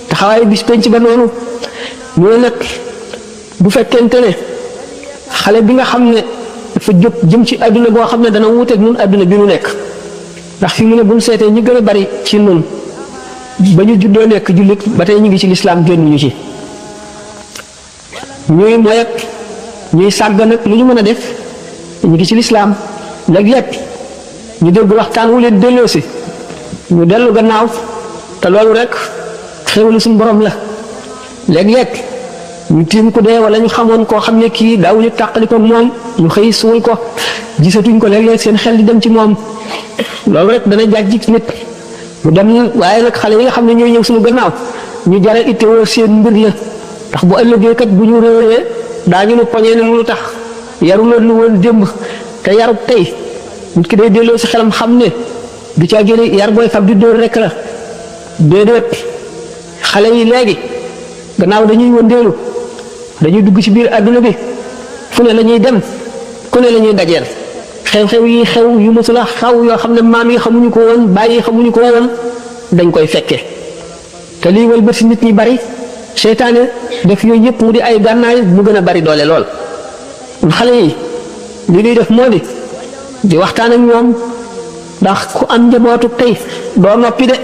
Speaker 1: taxawaayu bis penc ba noonu ñu ne nag bu fekkente ne xale bi nga xam ne dafa jóg jëm ci àdduna boo xam ne dana wuuteeg nun àdduna bi nu nekk ndax fi mu ne bu ñu seetee ñi gën a bari ci nun ba ñu juddoo nekk jullit ba tey ñu ngi ci lislaam génnuñu ci ñuy moy ak ñuy sàgg nag lu ñu mën a def ñu ngi ci lislaam léeg-léeg ñu dégg waxtaan wu leen delloosi ñu dellu gannaaw te loolu rek xéwalu suñu borom la léeg-léeg ñu tiim ko dee wala ñu xamoon koo xam ne kii daawuñu tàqali ko moom ñu xëy suul ko gisatuñ ko léeg-léeg seen xel di dem ci moom loolu rek dana jàjj nit mu dem waaye nag xale yi nga xam ne ñooy ñëw suñu gannaaw ñu jare ittewoo seen mbir la ndax bu ëllëgee kat bu ñu réeree daañu nu poñee ne lu tax yaru la nu woon démb te yarub tey nit ki day delloo si xelam xam ne du caa génne yar booy fab di dóor rek la déedéet xale yi léegi gannaaw dañuy wëndeelu dañuy dugg ci biir àdduna bi fu ne la ñuy dem ku ne la ñuy dajeel xew-xew yi xew yu mësula xaw yoo xam ne maam yi xamuñu ko woon bàyyi yi xamuñu ko woon dañ koy fekke te lii wëlbati si nit ñi bari seytaane def yooyu yëpp mu di ay gànnaay mu gën a bari doole lool xale yi li ñuy def moo di waxtaan ak ñoom ndax ku am njabootu tey doo noppi de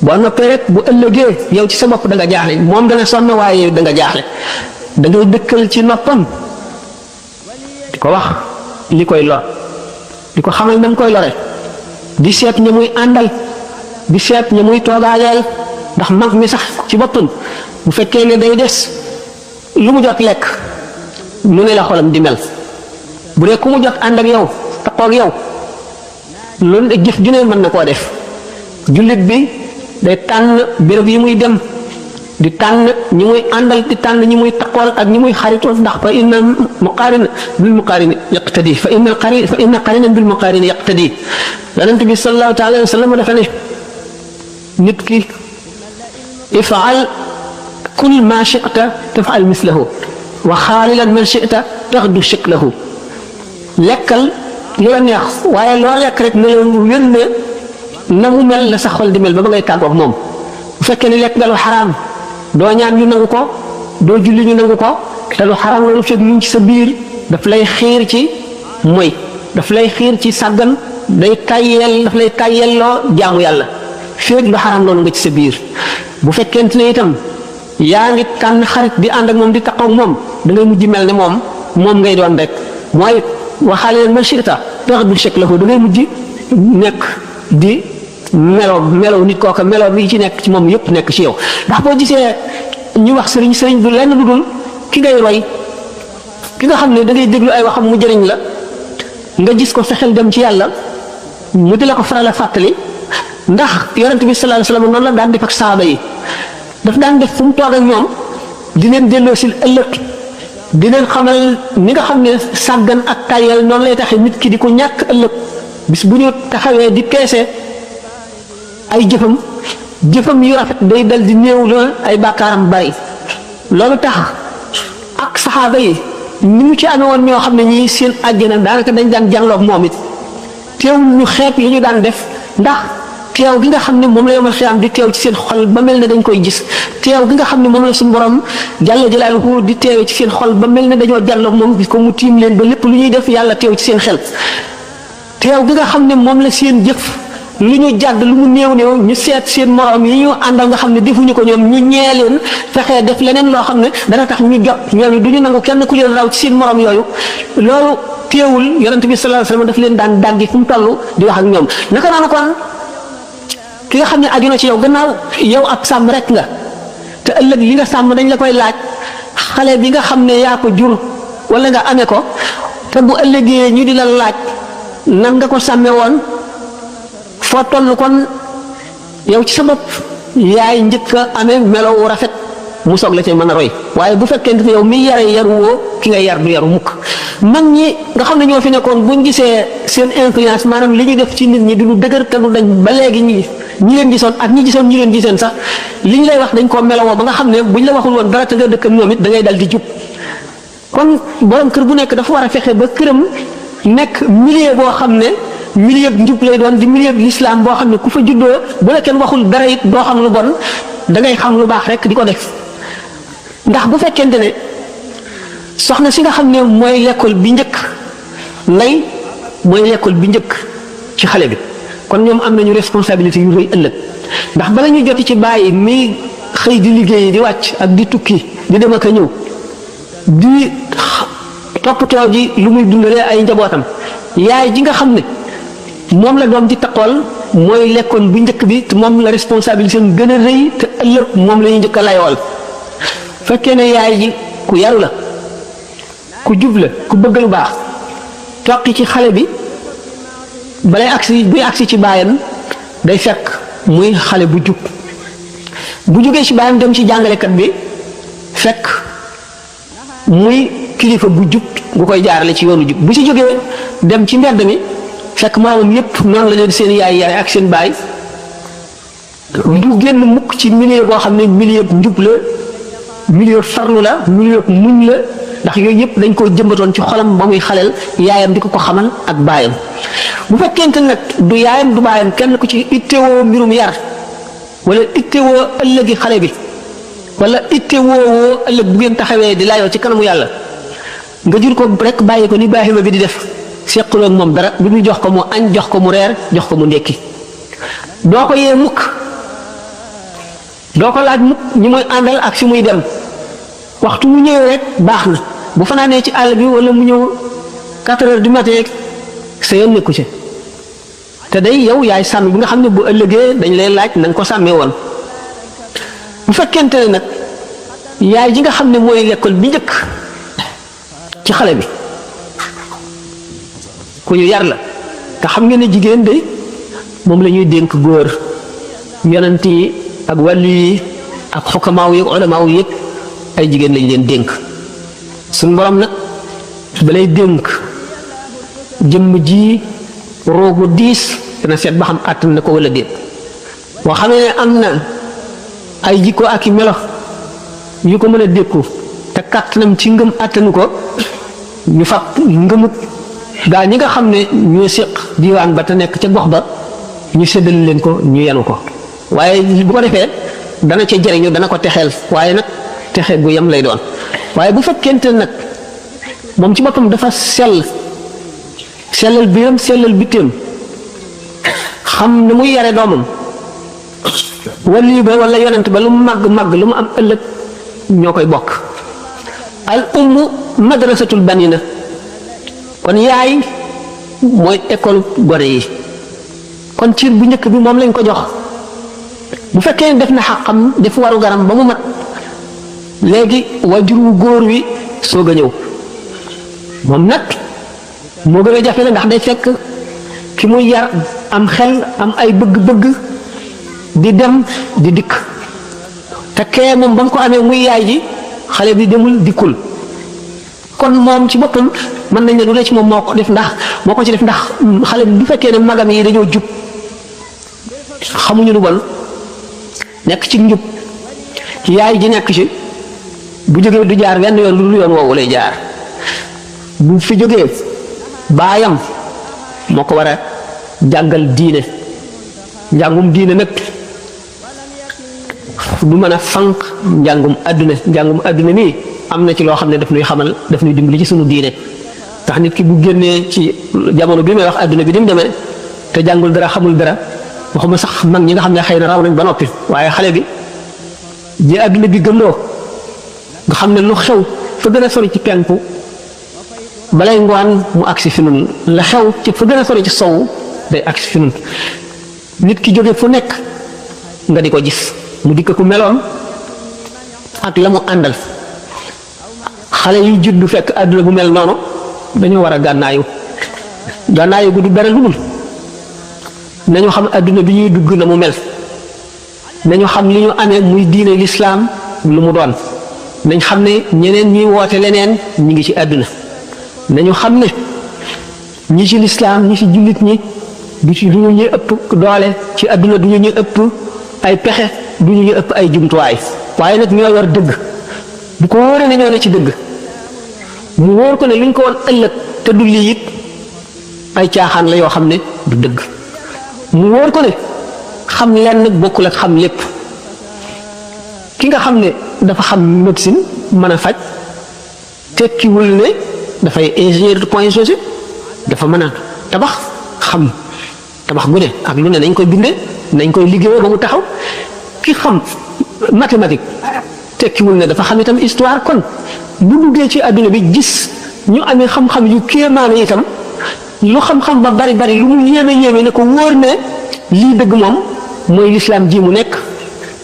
Speaker 1: boo noppee rek bu ëllëgee yow ci sa bopp da nga jaaxle moom dana sonn waaye da nga jaaxle da ngay dëkkal ci noppam di ko wax li koy lor di ko xamal na nga koy lore di seet ña muy àndal di seet ña muy toogaaleel ndax mag mi sax ci boppam bu fekkee ne day des lu mu jot lekk nu ne la xolam di mel bu dee ku mu jot ànd ak yow taxoog yow loolu jëf ju ne mën na koo def jullit bi day tànn béréb yi muy dem di tànn ñi muy àndal di tànn ñi muy taxool ak ñi muy xaritool ndax fa inna muqaarin bil muqaarin yaqtadi fa inna qarinan bil muqaarin yaqtadi yonent bi sallallahu taala wa sallam dafa ne nit ki ifaal kul ma chita tafal mislahu wa xaalilan man chita taxdu shaklahu lekkal lu la neex waaye loo lekk rek ne wér ne na mu mel la sa xol di mel ba ngay tàggoog moom bu fekkee ne lekk nga lu xaraam doo ñaan ñu nangu ko doo julli ñu nangu ko te lu xaraam loolu fekk ñu ci sa biir daf lay xiir ci moy daf lay xiir ci sàggan daf lay tàyyelloo jaamu yàlla fekk lu xaraam loolu nga ci sa biir bu fekkente ne itam yaa ngi tànn xarit di ànd ak moom di taqoog moom da ngay mujj mel ne moom ngay doon rek mooy waxaale leen man chita tax du chek la ko da ngay mujj nekk di melow nit kooka melow bi ci nekk ci moom yëpp nekk ci yow ndax boo gisee ñu wax sëriñ du lenn lu dul ki ngay roy ki nga xam ne da ngay déglu ay waxam mu jëriñ la nga gis ko sa xel dem ci yàlla mu di la ko faral a fàttali ndax yonent bi sallallahu alayhi wasallam noonu la daan def ak saaba yi daf daan def fu mu toog ak ñoom di leen delloo si ëllëg di leen xamal ni nga xam ne sàggan ak tayal noonu lay taxee nit ki di ko ñàkk ëllëg bis bu ñu taxawee di peese ay jëfam yu rafet day dal di néew la ay bàkkaaram bari loolu tax ak saxaaba yi ni mu ci amee woon ñoo xam ne ñii seen àjjana daanaka dañ daan jànloog moom it teewul ñu xeeb li ñu daan def ndax teew gi nga xam ne moom la yomal xiyaam di teew ci seen xol ba mel ne dañ koy gis teew gi nga xam ne moom la suñu borom jàlla jalaaluhu di teewee ci seen xol ba mel ne dañoo jàlloog moom gis ko mu tiim leen ba lépp lu ñuy def yàlla teew ci seen xel teew gi nga xam ne moom la seen jëf lu ñu jàdd lu mu néew ñu seet seen morom yi ñu àndal nga xam ne defuñu ko ñoom ñu ñee leen fexee def leneen loo xam ne dana tax ñu jot ñooñu du ñu nangu kenn ku leen raw ci seen morom yooyu loolu teewul yonent bi sallallahu alayhi wasallam daf leen daan dàggi fu mu toll di wax ak ñoom naka noonu kon ki nga xam ne aju na ci yow gannaaw yow ab sàmm rek nga te ëllëg li nga sàmm dañ la koy laaj xale bi nga xam ne yaa ko jur wala nga amee ko te bu ëllëgee ñu di la laaj nan nga ko sàmme woon foo toll kon yow ci sa bopp yaay njëkk a amee melow rafet mu soog la ci mën a roy waaye bu fekkente ne yow mi yare yaruwoo ki nga yar du yaru mukk mag ñi nga xam ne ñoo fi nekkoon buñ gisee seen influence maanaam li ñu def ci nit ñi du lu dëgër te du dañ ba léegi ñi leen gisoon ak ñi gisoon ñi leen giseen sax li ñu lay wax dañ koo melowoo ba nga xam ne buñ la waxul woon dara te nga dëkk ak ñoom it da ngay dal di jub kon borom kër bu nekk dafa war a fexe ba këram nekk milieu boo xam ne milieu njub lay doon di milieu l'islam boo xam ne ku fa juddoo bu la kenn waxul dara it doo xam lu bon da ngay xam lu baax rek di ko def ndax bu fekkente ne soxna si nga xam ne mooy l'école bi njëkk ndey mooy l'école bi njëkk ci xale bi kon ñoom am nañu responsabilité yu rëy ëllëg ndax bala ñu joti ci bàyyi mi xëy di liggéey di wàcc ak di tukki di dem ak a ñëw di toppatoo ji lu muy dundalee ay njabootam yaay ji nga xam ne moom la doom di taqool mooy lekkoon bu njëkk bi te moom la responsabilité gën a rëy te ëllëg moom la ñuy njëkk a layool fekkee ne yaay ji ku yaru la ku jub la ku bëgg lu baax toqi ci xale bi balay agsi buy agsi ci baayam day fekk muy xale bu jub bu jógee ci baayam dem ci jàngalekat bi fekk muy kilifa bu jub gu koy jaarale ci yoonu jub bu ci jógee dem ci mbedd mi fekk maamam yépp noonu la leen seen yaay ak seen baay du génn mukk ci milieu boo xam ne milieu njub la milieu farlu la milieu muñ la ndax yooyu yëpp dañ koo jëmbatoon ci xolam ba muy xaleel yaayam di ko xamal ak baayam bu fekkente nag du yaayam du baayam kenn ku ci ittewoo mbirum yar wala ittewoo ëllëgi xale bi wala ittewoo ëllëg bu ngeen taxawee di laayoo ci kanamu yàlla nga jur ko rek bàyyi ko ni Ibrahima bi di def sequloo ak moom dara bi ñu jox ko mu añ jox ko mu reer jox ko mu ndekki doo ko yee mukk doo ko laaj mukk ñi muy àndal ak si muy dem waxtu mu ñëwee rek baax na bu fanaanee ci àll bi wala mu ñëw 4 heures du matin sa yoon nekku ci te day yow yaay sàmm bi nga xam ne bu ëllëgee dañ lay laaj na nga ko sàmmee woon bu fekkente ne nag yaay ji nga xam ne mooy l'école bi njëkk ci xale bi ku ñu yar la te xam nga ne jigéen de moom la ñuy dénk góor yonent yi ak wàllu yi ak xukamaaw yi ak ulamaaw yi yëpp ay jigéen lañ leen dénk suñu borom nag balay dénk jëmm ji roogu diis dana seet ba xam àttan na ko wala déet boo xamee ne am na ay jikko ak i melo yu ko mën a dékku te kàttanam ci ngëm àttanu ko ñu fab ngëmut gaa ñi nga xam ne ñoo séq diwaan ba te nekk ca gox ba ñu séddal leen ko ñu yenu ko waaye bu ko defee dana ca jëriñu dana ko texeel waaye nag texe gu yem lay doon waaye bu fekkente nag moom ci boppam dafa sellal biiram sellal bitteem xam ne muy yare doomam wali ba wala yonent ba lu mu màgg lu mu am ëllëg ñoo koy bokk al ummu madrasatul banina kon yaay mooy école gone yi kon ciir bu njëkk bi moom lañ ko jox bu fekkee def na xaqam def waru garam ba mu mat léegi wajur wu góor wi soog a ñëw moom nag moo gën a jafe la ndax day fekk ki muy yar am xel am ay bëgg-bëgg di dem di dikk te kee moom ba nga ko amee muy yaay ji xale bi demul dikkul kon moom ci boppam mën nañ ne lu ne ci moom moo ko ci def ndax xale bi bu fekkee ne magam yi dañoo jub xamuñu lu bon nekk ci njub yaay ji nekk ci bu jógee du jaar wenn yoon lu dul yoon woowu lay jaar bu fi jógee baayam moo ko war a jàngal diine njàngum diine nag du mën a fanq njàngum àdduna nii am na ci loo xam ne daf nuy xamal daf nuy dimbali ci sunu diine tax nit ki bu génnee ci jamono bi may wax àdduna bi ni mu demee te jàngul dara xamul dara waxuma sax mag ñi nga xam ne xëy na raw nañ ba noppi waaye xale bi ji àdduna bi gëmloo nga xam ne lu xew fa gën a sori ci penku balay ngoon mu agsi fi nun la xew ci fa gën a sori ci sowu day agsi fi nun nit ki jóge fu nekk nga di ko gis mu dikk ku meloon ak la mu àndal xale yu juddu fekk àdduna bu mel noonu dañoo war a gànnaayu gu du dara lu dul nañu xam àdduna bi ñuy dugg na mu mel nañu xam li ñu amee muy diine lislaam lu mu doon nañ xam ne ñeneen ñuy woote leneen ñi ngi ci àdduna nañu xam ne ñi ci lislaam ñi ci jullit ñi du ñu ñuy ëpp doole ci àdduna du ñu ñuy ëpp ay pexe du ñu ñuy ëpp ay jumtuwaay waaye nag ñoo yor dëgg bu ko wóoree ne ñoo ne ci dëgg mu wóor ko ne luñ ko woon ëllëg te du lii it ay caaxaan la yoo xam ne du dëgg mu wóor ko ne xam lenn bokkul ak xam lépp ki nga xam ne dafa xam médecine mën a faj tekkiwul ne dafay ingénieur de point G dafa mën a tabax xam tabax gu ne ak lu ne nañ koy bindee nañ koy liggéeyee ba mu taxaw ki xam mathématique tekkiwul ne dafa xam itam histoire kon bu duggee ci àdduna bi gis ñu amee xam-xam yu kéemaane itam lu xam-xam ba bari lu mu yéeme ne ko wóor ne lii dëgg moom mooy lislaam ji mu nekk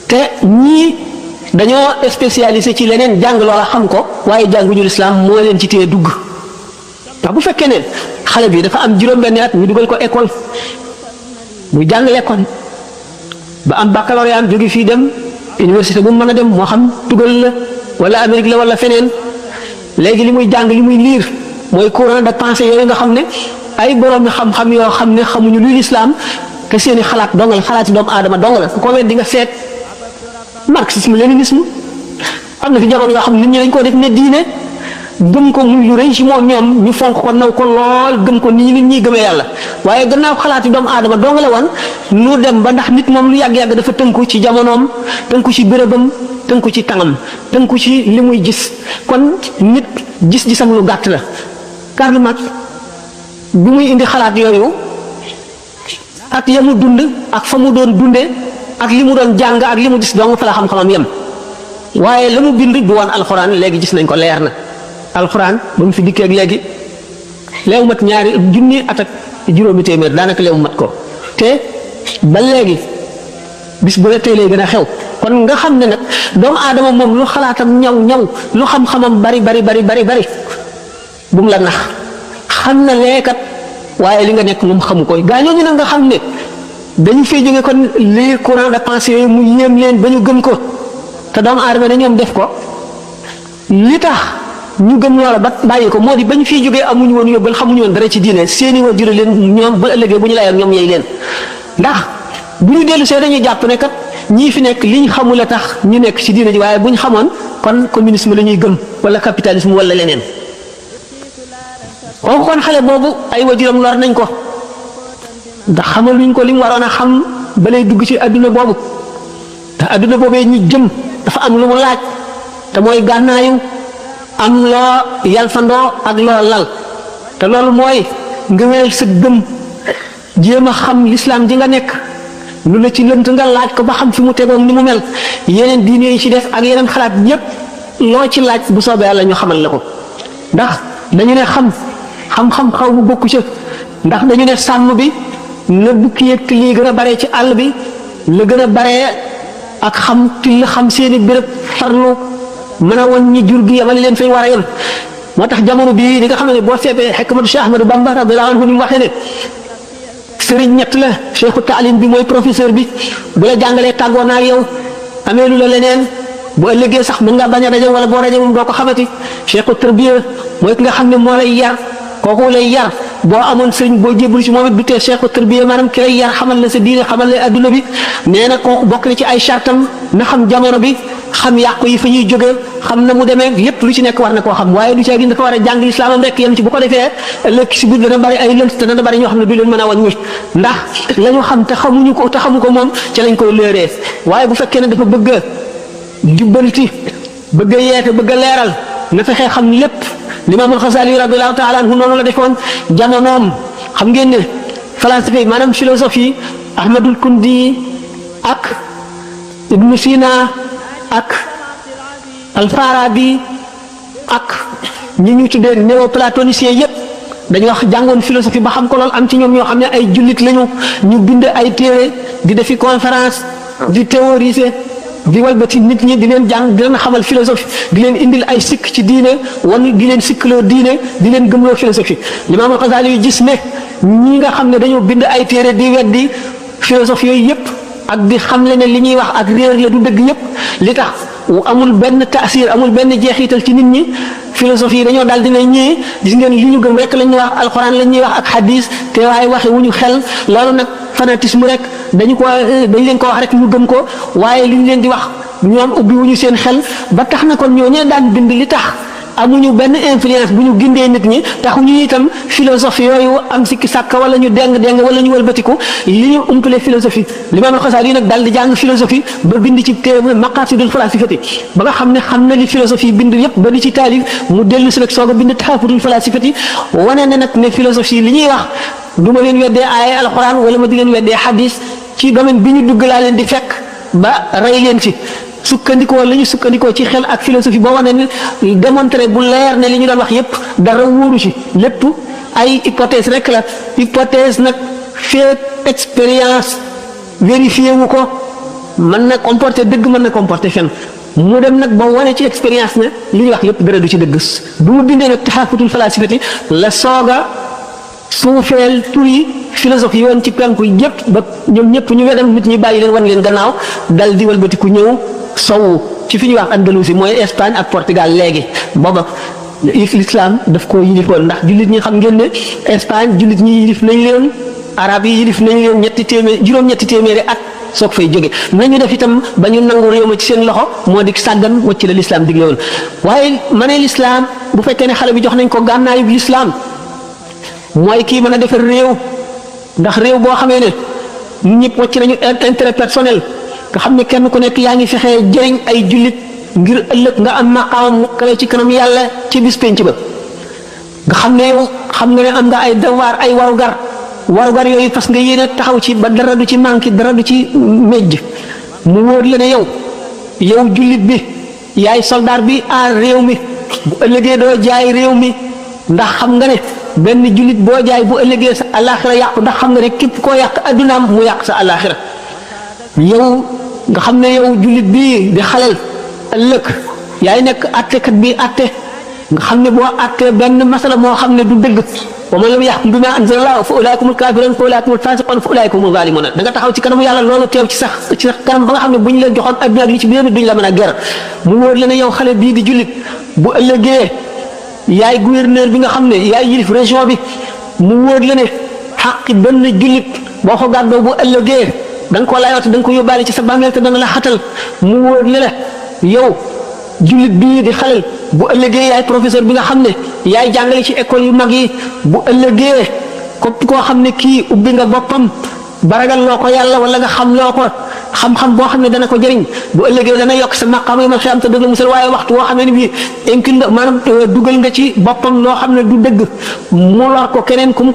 Speaker 1: te ñii dañoo spécialisé ci leneen jàng loola xam ko waaye jànguñu lislaam moo leen ci téye dugg ndax bu fekkee ne xale bi dafa am juróom-benni at ñu dugal ko école muy jàng l'école ba am baccalauréat jóge fii dem université bu mu mën a dem moo xam tugal la wala Amérique la wala feneen léegi li muy jàng li muy liir mooy courant de pensée yooyu nga xam ne ay borom xam-xam yoo xam ne xamuñu luy lislaam te seeni xalaat dong la xalaati doomu aadama dong la ku ko wet di nga seet marxisme léninisme am na fi jamono yoo xam ne nit ñi dañ koo def ne diine gëm ko muy lu rëy ci moom ñoom ñu fonk ko naw ko lool gëm ko nii nit ñi gëmee yàlla waaye gannaaw xalaati doomu aadama doo nga la woon nu dem ba ndax nit moom lu yàgg-yàgg dafa tënku ci jamonoom tënku ci bérébam tënku ci tàngam tënku ci li muy gis kon nit gis-gisam lu gàtt la Karl Marx bi muy indi xalaat yooyu ak ya mu dund ak fa mu doon dunde ak li mu doon jàng ak li mu gis dong fa la xam-xamam yem waaye la mu bind du woon alxuraan léegi gis nañ ko leer na alxuraan ba mu fi dikkee ak léegi leew mat ñaari junni at ak juróomi téeméer daanaka leew mat ko te ba léegi bis bu ne tey lay gën a xew kon nga xam ne nag doomu aadama moom lu xalaatam ñaw lu xam-xamam bari bu mu la nax xam na leekat waaye li nga nekk moom xamu koy gaa ñooñu nag nga xam ne dañu fay jóge kon les courants de pensée yooyu mu yéem leen ba ñu gëm ko te doomu aadama ne ñoom def ko li tax ñu gëm loola ba bàyyi ko moo di ba ñu fiy jógee amuñu woon yóbbal xamuñu woon dara ci diine seeni wa jure leen ñoom ba ëllëgee bu ñu layoon ñoom yey leen ndax bu ñu dellu see dañuy jàpp ne kat ñii fi nekk liñ xamul a tax ñu nekk ci diine ji waaye bu ñu xamoon kon communisme la ñuy gëm wala capitalisme wala leneen kooku kon xale boobu ay wajuram lor nañ ko ndax xamal luñ ko li mu waroon a xam ba lay dugg ci adduna boobu te adduna boobee ñu jëm dafa am lu mu laaj te mooy gànnaayu am loo yalfandoo ak loo lal te loolu mooy nga wéyal sa gëm jéem a xam lislaam ji nga nekk lu la ci lënt nga laaj ko ba xam fi mu tegoon ni mu mel yeneen diine yi ci def ak yeneen xalaat yépp loo ci laaj bu soobee yàlla ñu xamal la ko ndax dañu ne xam-xam xaw mu bokku ca ndax dañu ne sàmm bi na bukki yëg lii gën a bare ci àll bi la gën a bare ak xam till xam seeni béréb farlu mën a woon ñi jur gi yamale leen fay war a yem moo tax jamono bii li nga xam ne boo seetee xekmatu Cheikh Ahmadou Bamba radiyallahu anhu ni mu waxee ne sëriñ ñett la cheikhu taalim bi mooy professeur bi bu la jàngalee tàggoo naa ak yow amee lu la leneen bu ëllëgee sax mën ngaa bañ a rajo wala boo rajo moom doo ko xamati cheikhu tarbiya mooy ki nga xam ne moo lay yar kooku lay yar boo amoon sëriñ boo jébbalu ci moom it du tee cheikhu tarbiya maanaam ki lay yar xamal la sa diine xamal la adduna bi nee na kooku bokk na ci ay chartam na xam jamono bi xam yàqu yi fa ñuy jógee xam na mu demee lépp lu ci nekk war na koo xam waaye lu ci dafa war a jàng lislaamam rek yem ci bu ko defee ëllëg si biir dana bari ay lënt te dana bari ñoo xam ne du leen mën a wàññi ndax la ñu xam te xamuñu ko te xamu ko moom ci lañ koy léeree waaye bu fekkee ne dafa bëgg a jubbanti bëgg a yeete bëgg a leeral na fexee xam lépp Limaam al-Xasaali radiyallahu taala anhu noonu la defoon jamonoom xam ngeen ne philosophie maanaam philosophie Ahmadul Kundi ak Ibnu Sina ak Al-Farabi ak ñi ñu tuddee néoplatoniciens yépp dañu wax jàngoon philosophie ba xam ko lool am ci ñoom ñoo xam ne ay jullit lañu ñu bind ay téere di defi conférence di théoriser di walbati nit ñi di leen jàng di leen xamal philosophie di leen indil ay sikk ci diine wan di leen sikkloo diine di leen gëmloo philosophie Limaam al-Xasaali yu gis ne ñi nga xam ne dañoo bind ay téere di weddi philosophie yooyu yépp ak di xamle ne li ñuy wax ak réer la du dëgg yépp li tax amul benn taasir amul benn jeexital ci nit ñi philosophie yi dañoo daal dina ñii gis ngeen li ñu gëm rek la ñuy wax alxuraan la ñuy wax ak hadis te waaye waxe wu ñu xel loolu nag fanatisme rek dañ leen ko wax rek ñu gëm ko waaye li ñu leen di wax ñoom ubbi wu ñu seen xel ba tax na kon ñoo ñee daan bind li tax amuñu benn influence bu ñu gindee nit ñi taxuñu itam philosophie yooyu am sikki sàkk wala ñu deng wala ñu wëlbatiku li ñu umpale philosophie Limaam al-Xasaali nag daal di jàng philosophie ba bind ci téere maqaasidul falaasifati ba nga xam ne xam na li philosophie bind yépp ba di ci taalif mu dellu si nag soog a bind taxaafutul falaasifati wane ne nag ne philosophie li ñuy wax du ma leen weddee aaya alxuraan wala ma di leen weddee xadis ci domaine bi ñu dugg laa leen di fekk ba rey leen ci sukkandikoo la ñu sukkandikoo ci xel ak philosophie boo wane ne démontré bu leer ne li ñu doon wax yépp dara wóoru ci lépp ay hypothèse rek la hypothèse nag fait expérience vérifié wu ko mën na comporter dëgg mën na comporter fen mu dem nag ba wane ci expérience ne li ñuy wax yépp dara du ci dëgg bu mu bindee nag taxaafutul falaasifati la sooga suufeel turi philosophie yoon ci penku yépp ba ñoom ñëpp ñu wedam nit ñi bàyyi leen wan leen gannaaw dal di walbatiku ñëw sowu ci fi ñuy wax Andalousie mooy Espagne ak Portugal léegi booba l'islam daf ko yilifoon ndax jullit ñi xam ngeen ne Espagne jullit ñi yilif nañ leen arab yi yilif nañ leen juróom-ñetti téeméeri at soog fay jóge nañu def itam ba ñu nangu réew ma ci seen loxo moo di sàggan wacc la lislaam digle woon waaye ma ne lislaam bu fekkee ne xale bi jox nañ ko gànnaayu lislaam mooy kii mën a defar réew ndax réew boo xamee ne ñëpp wacc nañu intérêt personnel nga xam ne kenn ku nekk yaa ngi fexee jëriñ ay jullit ngir ëllëg nga am maqaam mu kawe ci kanam yàlla ci bis penc ba nga xam ne yow xam nga ne am nga ay devoir ay warugar yooyu fas nga yéene taxaw ci ba dara du ci manqué dara du ci mejj mu wóor la ne yow jullit bi yaay soldat bi aar réew mi bu ëllëgee doo jaay réew mi ndax xam nga ne benn jullit boo jaay bu ëllëgee sa alaxira yàqu ndax xam nga ne képp koo yàq addunaam mu yàq sa alaxira yow nga xam ne yow jullit bi di xalel ëllëg yaay nekk attekat bi atte nga xam ne boo attee benn masala moo xam ne du dëgg wa man lam yaxkum bimaa anzalallahu fa ulaaika humul kaafiruun fa ulaaika humul faasiquun fa ulaaika humuz zaalimuun da nga taxaw ci kanamu yàlla loolu teew ci sax kanam ba nga xam ne bu ñu leen joxoon adduna ak li ci biir duñ la mën a ger mu wóor la ne yow xale bii di jullit bu ëllëgee yaay gouverneur bi nga xam ne yaay yilif région bi mu wóor la ne xaqi benn jullit boo ko gàddoo bu ëllëgee da nga ko layooti da nga ko yóbbaale ci sa bàmmeel te dana la xatal mu wóor la ne yow jullit bii di xalel bu ëllëgee yaay professeur bi nga xam ne yaay jàngale ci école yu mag yi bu ëllëgee képp koo xam ne kii ubbi nga boppam baragal loo ko yàlla wala nga xam loo ko xam-xam boo xam ne dana ko jëriñ bu ëllëgee dana yokk sa maqaam yi ma xam te dëgg la musal waaye waxtu woo xam ne bii incul maanaam dugal nga ci boppam loo xam ne du dëgg mu lor ko keneen ku mu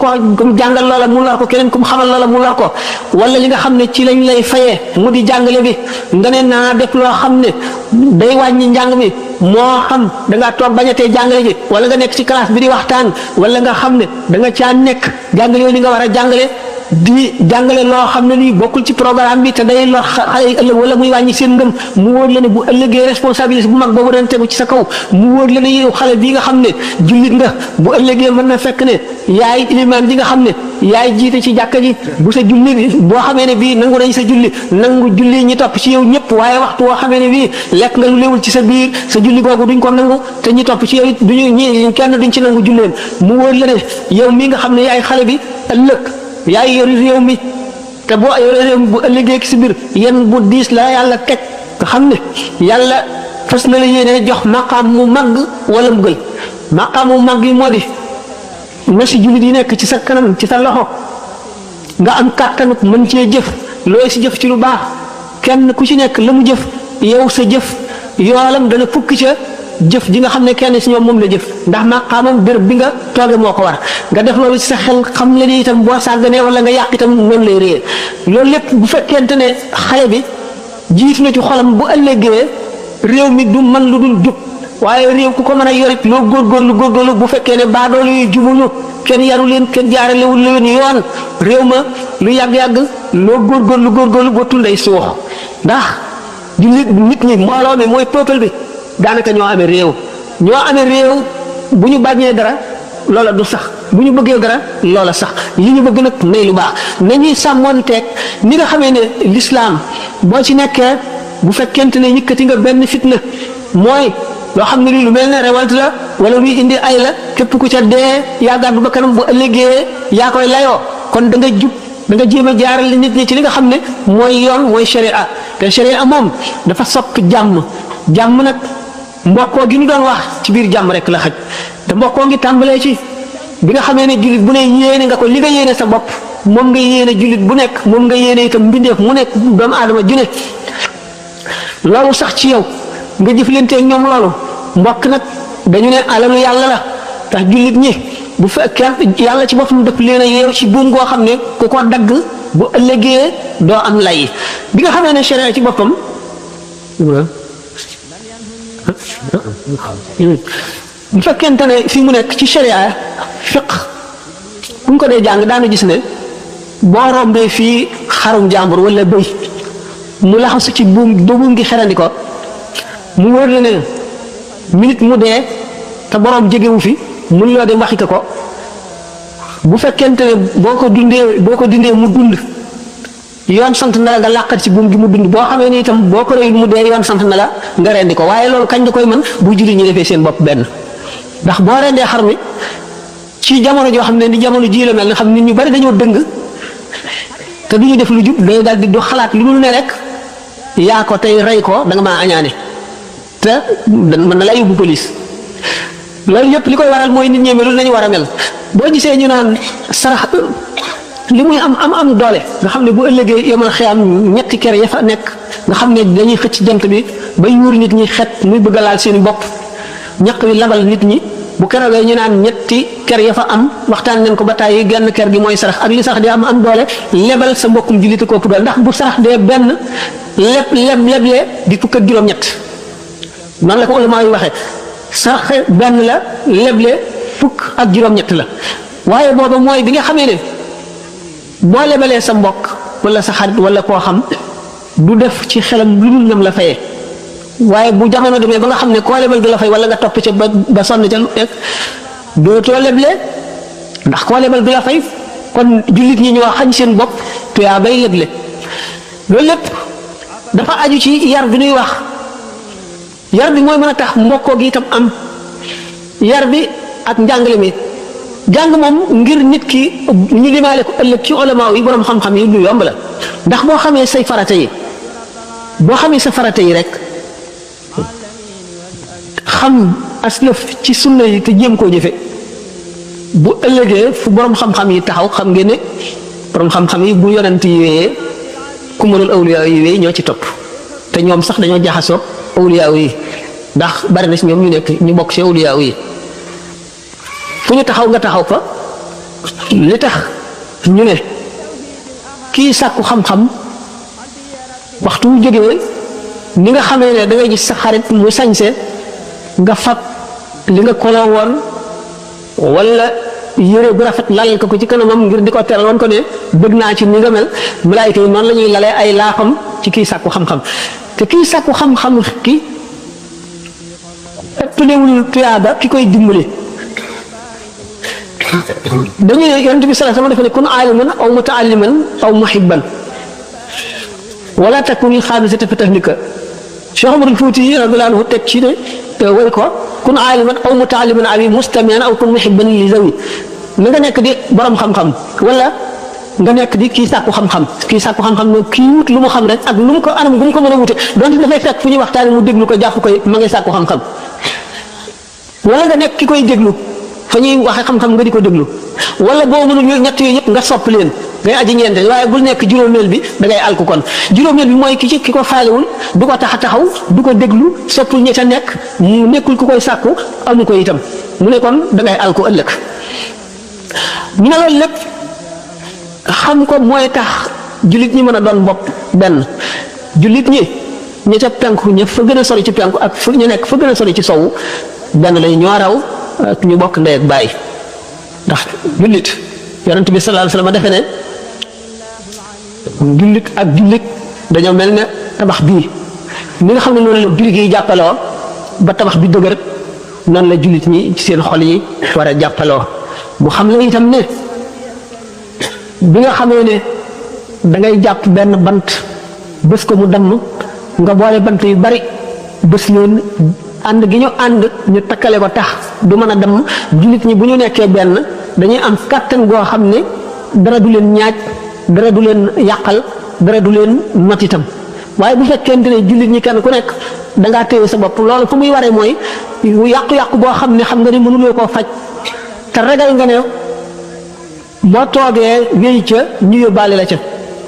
Speaker 1: jàngal loola mu lor ko keneen ku mu xamal loola mu lor ko wala li nga xam ne ci lañ lay fayee mu di jàngale bi nga ne naa def loo xam ne day wàññi njàng mi moo xam da ngaa toog bañatee jàngale ji wala nga nekk ci classe bi di waxtaan wala nga xam ne da nga caa nekk jàngale yooyu li nga war a jàngale di jàngale loo xam ne lii bokkul ci programme bi te day lor xale yi ëllëg wala muy wàññi seen ngëm mu wóor la ne bu ëllëgee responsabilité bu mag boobu dana tegu ci sa kaw mu wóor la ne yow xale bii nga xam ne jullit nga bu ëllëgee mën na fekk ne yaay ilimaan ji nga xam ne yaay jiite ci jàkka ji bu sa julli bi boo xamee ne bii nangu nañ sa julli nangu julli ñi topp ci yow ñëpp waaye waxtu woo xamee ne bii lekk nga lu léewul ci sa biir sa julli googu duñ ko nangu te ñi topp ci yow it duñu ñi kenn duñ ci nangu julleen mu wóor la ne yow mii nga xam ne yaay xale bi ëllëg yaay yori réew mi te boo yore réew mi bu ëllëgee ci si biir yéen bu diis la yàlla teg nga xam ne yàlla fas na la yéene jox maqaam mu màgg wala mu gël maqaam mu màgg yi moo di na si jullit yi nekk ci sa kanam ci sa loxo nga am kàttanuk mën cee jëf looy si jëf ci lu baax kenn ku ci nekk la mu jëf yow sa jëf yoolam dana fukki ca jëf ji nga xam ne kenn si ñoom moom la jëf ndax maqaamam béréb bi nga tooge moo ko war nga def loolu ci sa xel xam le ni itam boo sàgganee wala nga yàq itam noonu lay réer loolu lépp bu fekkente ne xale bi jiitu na ci xolam bu ëllëgee réew mi du man lu dul jub waaye réew ku ko mën a yorit loo góorgóorlu bu fekkee ne baadoolu yu jubuñu kenn yaru leen kenn jaaralewul leen yoon réew ma lu yàgg-yàgg loo góorgóorlu ba tunday suux ndax jullit nit ñi mbooloo mi mooy peuple bi daanaka ñoo amee réew bu ñu bañee dara loola du sax bu ñu bëggee dara loola sax li ñu bëgg nag nay lu baax nañuy sàmmoonteeg ni nga xamee ne lislaam boo ci nekkee bu fekkente ne yëkkati nga benn fitna mooy loo xam ne lii lu mel ne révolte la wala luy indi ay la képp ku ca dee yaa gàddu ba kanam bu ëllëgee yaa koy layoo kon da nga jub da nga jéem a jaarale nit ñi ci li nga xam ne mooy yoon mooy sharia te sharia moom dafa sopp jàmm nag mbokkoo gi ñu doon wax ci biir jàmm rek la xaj te mbokkoo ngi tàmbalee ci bi nga xamee ne jullit bu ne yéene nga ko li nga yéene sa bopp moom nga yéene jullit bu nekk moom nga yéene itam mbindeef mu nekk doomu aadama ju ne loolu sax ci yow nga jëflanteeg ñoom loolu mbokk nag dañu ne alalu yàlla la tax jullit ñi bu fekkee yàlla ci boppam dëpp leen a yeew ci buum goo xam ne ku ko dagg bu ëllëgee doo am lay bi nga xamee ne sharia ci boppam bu fekkente ne fi mu nekk ci sharia fiq buñ ko dee jàng daanu gis ne boo rombee fii xarum jàmbur wala bëy mu laxasu ci buum gi xerandi ko mu wóor la ne minute mu dee te borom jegewu fi mun loo dem waxi ko bu fekkente ne boo ko dindee mu dund yoon sant na la nga làqat ci buum gi mu dund boo xamee ni itam boo ko reyul mu dee yoon sant na la nga rendi ko waaye loolu kañ nga koy mën bu julli ñi defee seen bopp benn ndax boo rendee xar mi ci jamono joo xam ne ni jamono ji la mel nga xam nit ñu bari dañoo dëng te du ñu def lu jub day daal di do xalaat lu dul ne rek yaa ko tey rey ko da nga maa añaane te mën na lay yóbbu police loolu yëpp li koy waral mooy nit ñi melul nañu war a mel boo gisee ñu naan sarax li muy am doole nga xam ne bu ëllëgee yomal xiyam ñetti kër ya fa nekk nga xam ne dañuy xëcc jant bi ba yuur nit ñi xet muy bëgg a laal seen bopp ñaq wi labal nit ñi bu keroogee ñu naan ñetti kër ya fa am waxtaan nañ ko ba tàyyi genn kër gi mooy sarax ak li sarax di am doole lebal sa mbokkum jullit ko ëpp doole ndax bu sarax dee benn leblee di fukk ak juróom-ñett noonu la ko ulama yi waxee sarax benn la leble fukk ak juróom-ñett la waaye booba mooy bi nga xamee ne boo lebalee sa mbokk wala sa xarit wala koo xam du def ci xelam lu dul nam la fayee waaye bu jamono demee ba nga xam ne koo lebal du la fay wala nga topp ca ba sonn ca lu nekk dootoo leble ndax koo lebal du la fay kon jullit ñi ñoo xañ seen bopp tuyaa bay leble loolu lépp dafa aju ci yar bi ñuy wax yar bi mooy mën a tax mbokkoo gi itam am yar bi ak njàngale mi jàng moom ngir nit ki ñu limaale ko ëllëg ci ulama yi borom xam-xam yi lu yomb la ndax boo xamee say farata yi boo xamee sa farata yi rek xam aslëf ci sunna yi te jéem koo jëfe bu ëllëgee fu borom xam-xam yi taxaw xam ngeen ne borom xam-xam yi bu yonent yi wéyee kumalul awliya yi wéy ñoo ci topp te ñoom sax dañoo jaxasoo awliya yi ndax bari na si ñoom ñu nekk ñu bokk ci awliya yi fu ñu taxaw nga taxaw fa li tax ñu ne kii sàkku xam-xam waxtu wu jógee ni nga xamee ne da ngay gis sa xarit mu sañse nga fab li nga koloo woon wala yére bu rafet lal ko ci kanamam ngir di ko teral woon ko ne bëgg naa ci ni nga mel malaayika yi noonu la ñuy lalee ay laafam ci kii sàkku xam-xam te kii sàkku xam-xam ki ëppalewul tuyaaba ki koy dimbali dañu ne yonent bi sallallahu alayhi wasallam dafa ne kun aaliman aw mutaalliman aw muhibban wala takun xaamisata fi tahlika Cheikh Omarul Fuuti radiyallahu anhu teg ci ne way ko kun aaliman aw mutaalliman aw mustami'an aw kun muhibban li zawi na nga nekk di borom xam-xam wala nga nekk di kii sàkku xam-xam kii sàkku xam-xam ne kii wut lu mu xam rek ak lu mu ko anam gu mu ko mën a wute donte dafay fekk fu ñuy waxtaane mu déglu ko jàpp koy ma ngay sàkku xam-xam wala nga nekk ki koy déglu fa ñuy waxee xam-xam nga di ko déglu wala boo mënul ñett yooyu yëpp nga sopp leen ngay aji ñeente waaye bul nekk juróomeel bi da ngay alku kon juróomeel bi mooy ki ko faalewul du ko tax a taxaw du ko déglu soppul ña ca nekk mu nekkul ku koy sàkku amu ko itam mu ne kon da ngay alku ëllëg ñu ne loolu lépp xam ko mooy tax jullit ñi mën a doon bopp benn jullit ñi ña ca penku ña fa gën a sori ci penku ak fa ñu nekk fa gën a sori ci sowu benn lañu ñoo raw ak ñu bokk ndey ak baay ndax jullit yonent bi sallallahu alayhi wasallam defe ne jullit ak jullit dañoo mel ne tabax bii ni nga xam ne noonu la jullit yi jàppaloo ba tabax bi dëgër noonu la jullit ñi ci seen xol yi war a jàppaloo bu xam la itam ne bi nga xamee ne da ngay jàpp benn bant bés ko mu damm nga boole bant yu bari bés leen ànd gi ñu ànd ñu takkale ko tax du mën a damm jullit ñi bu ñu nekkee benn dañuy am kàttan goo xam ne dara du leen ñaaj dara du leen yàqal dara du leen not itam waaye bu fekkente ne jullit ñi kenn ku nekk da ngaa téye sa bopp loolu fu muy waree mooy yàqu-yàqu boo xam ne xam nga ne mënuloo koo faj te ragal nga ne boo toogee wéy ca ñu yóbbaale la ca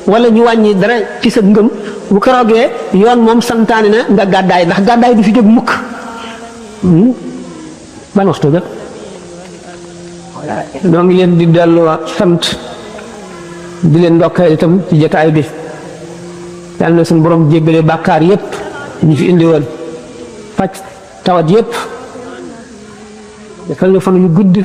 Speaker 1: wala ñu wàññi dara ci sa ngëm bu keroogee yoon moom santaane na nga gàddaay ndax gàddaay du fi jóg mukk ban waxtu ga noo ngi leen di delloo sant di leen ndokkeel itam ci jotaay bi yàlla na suñu borom jéggale bàkkaar yépp ñu fi indi woon faj tawat yépp defal na fan yu gudd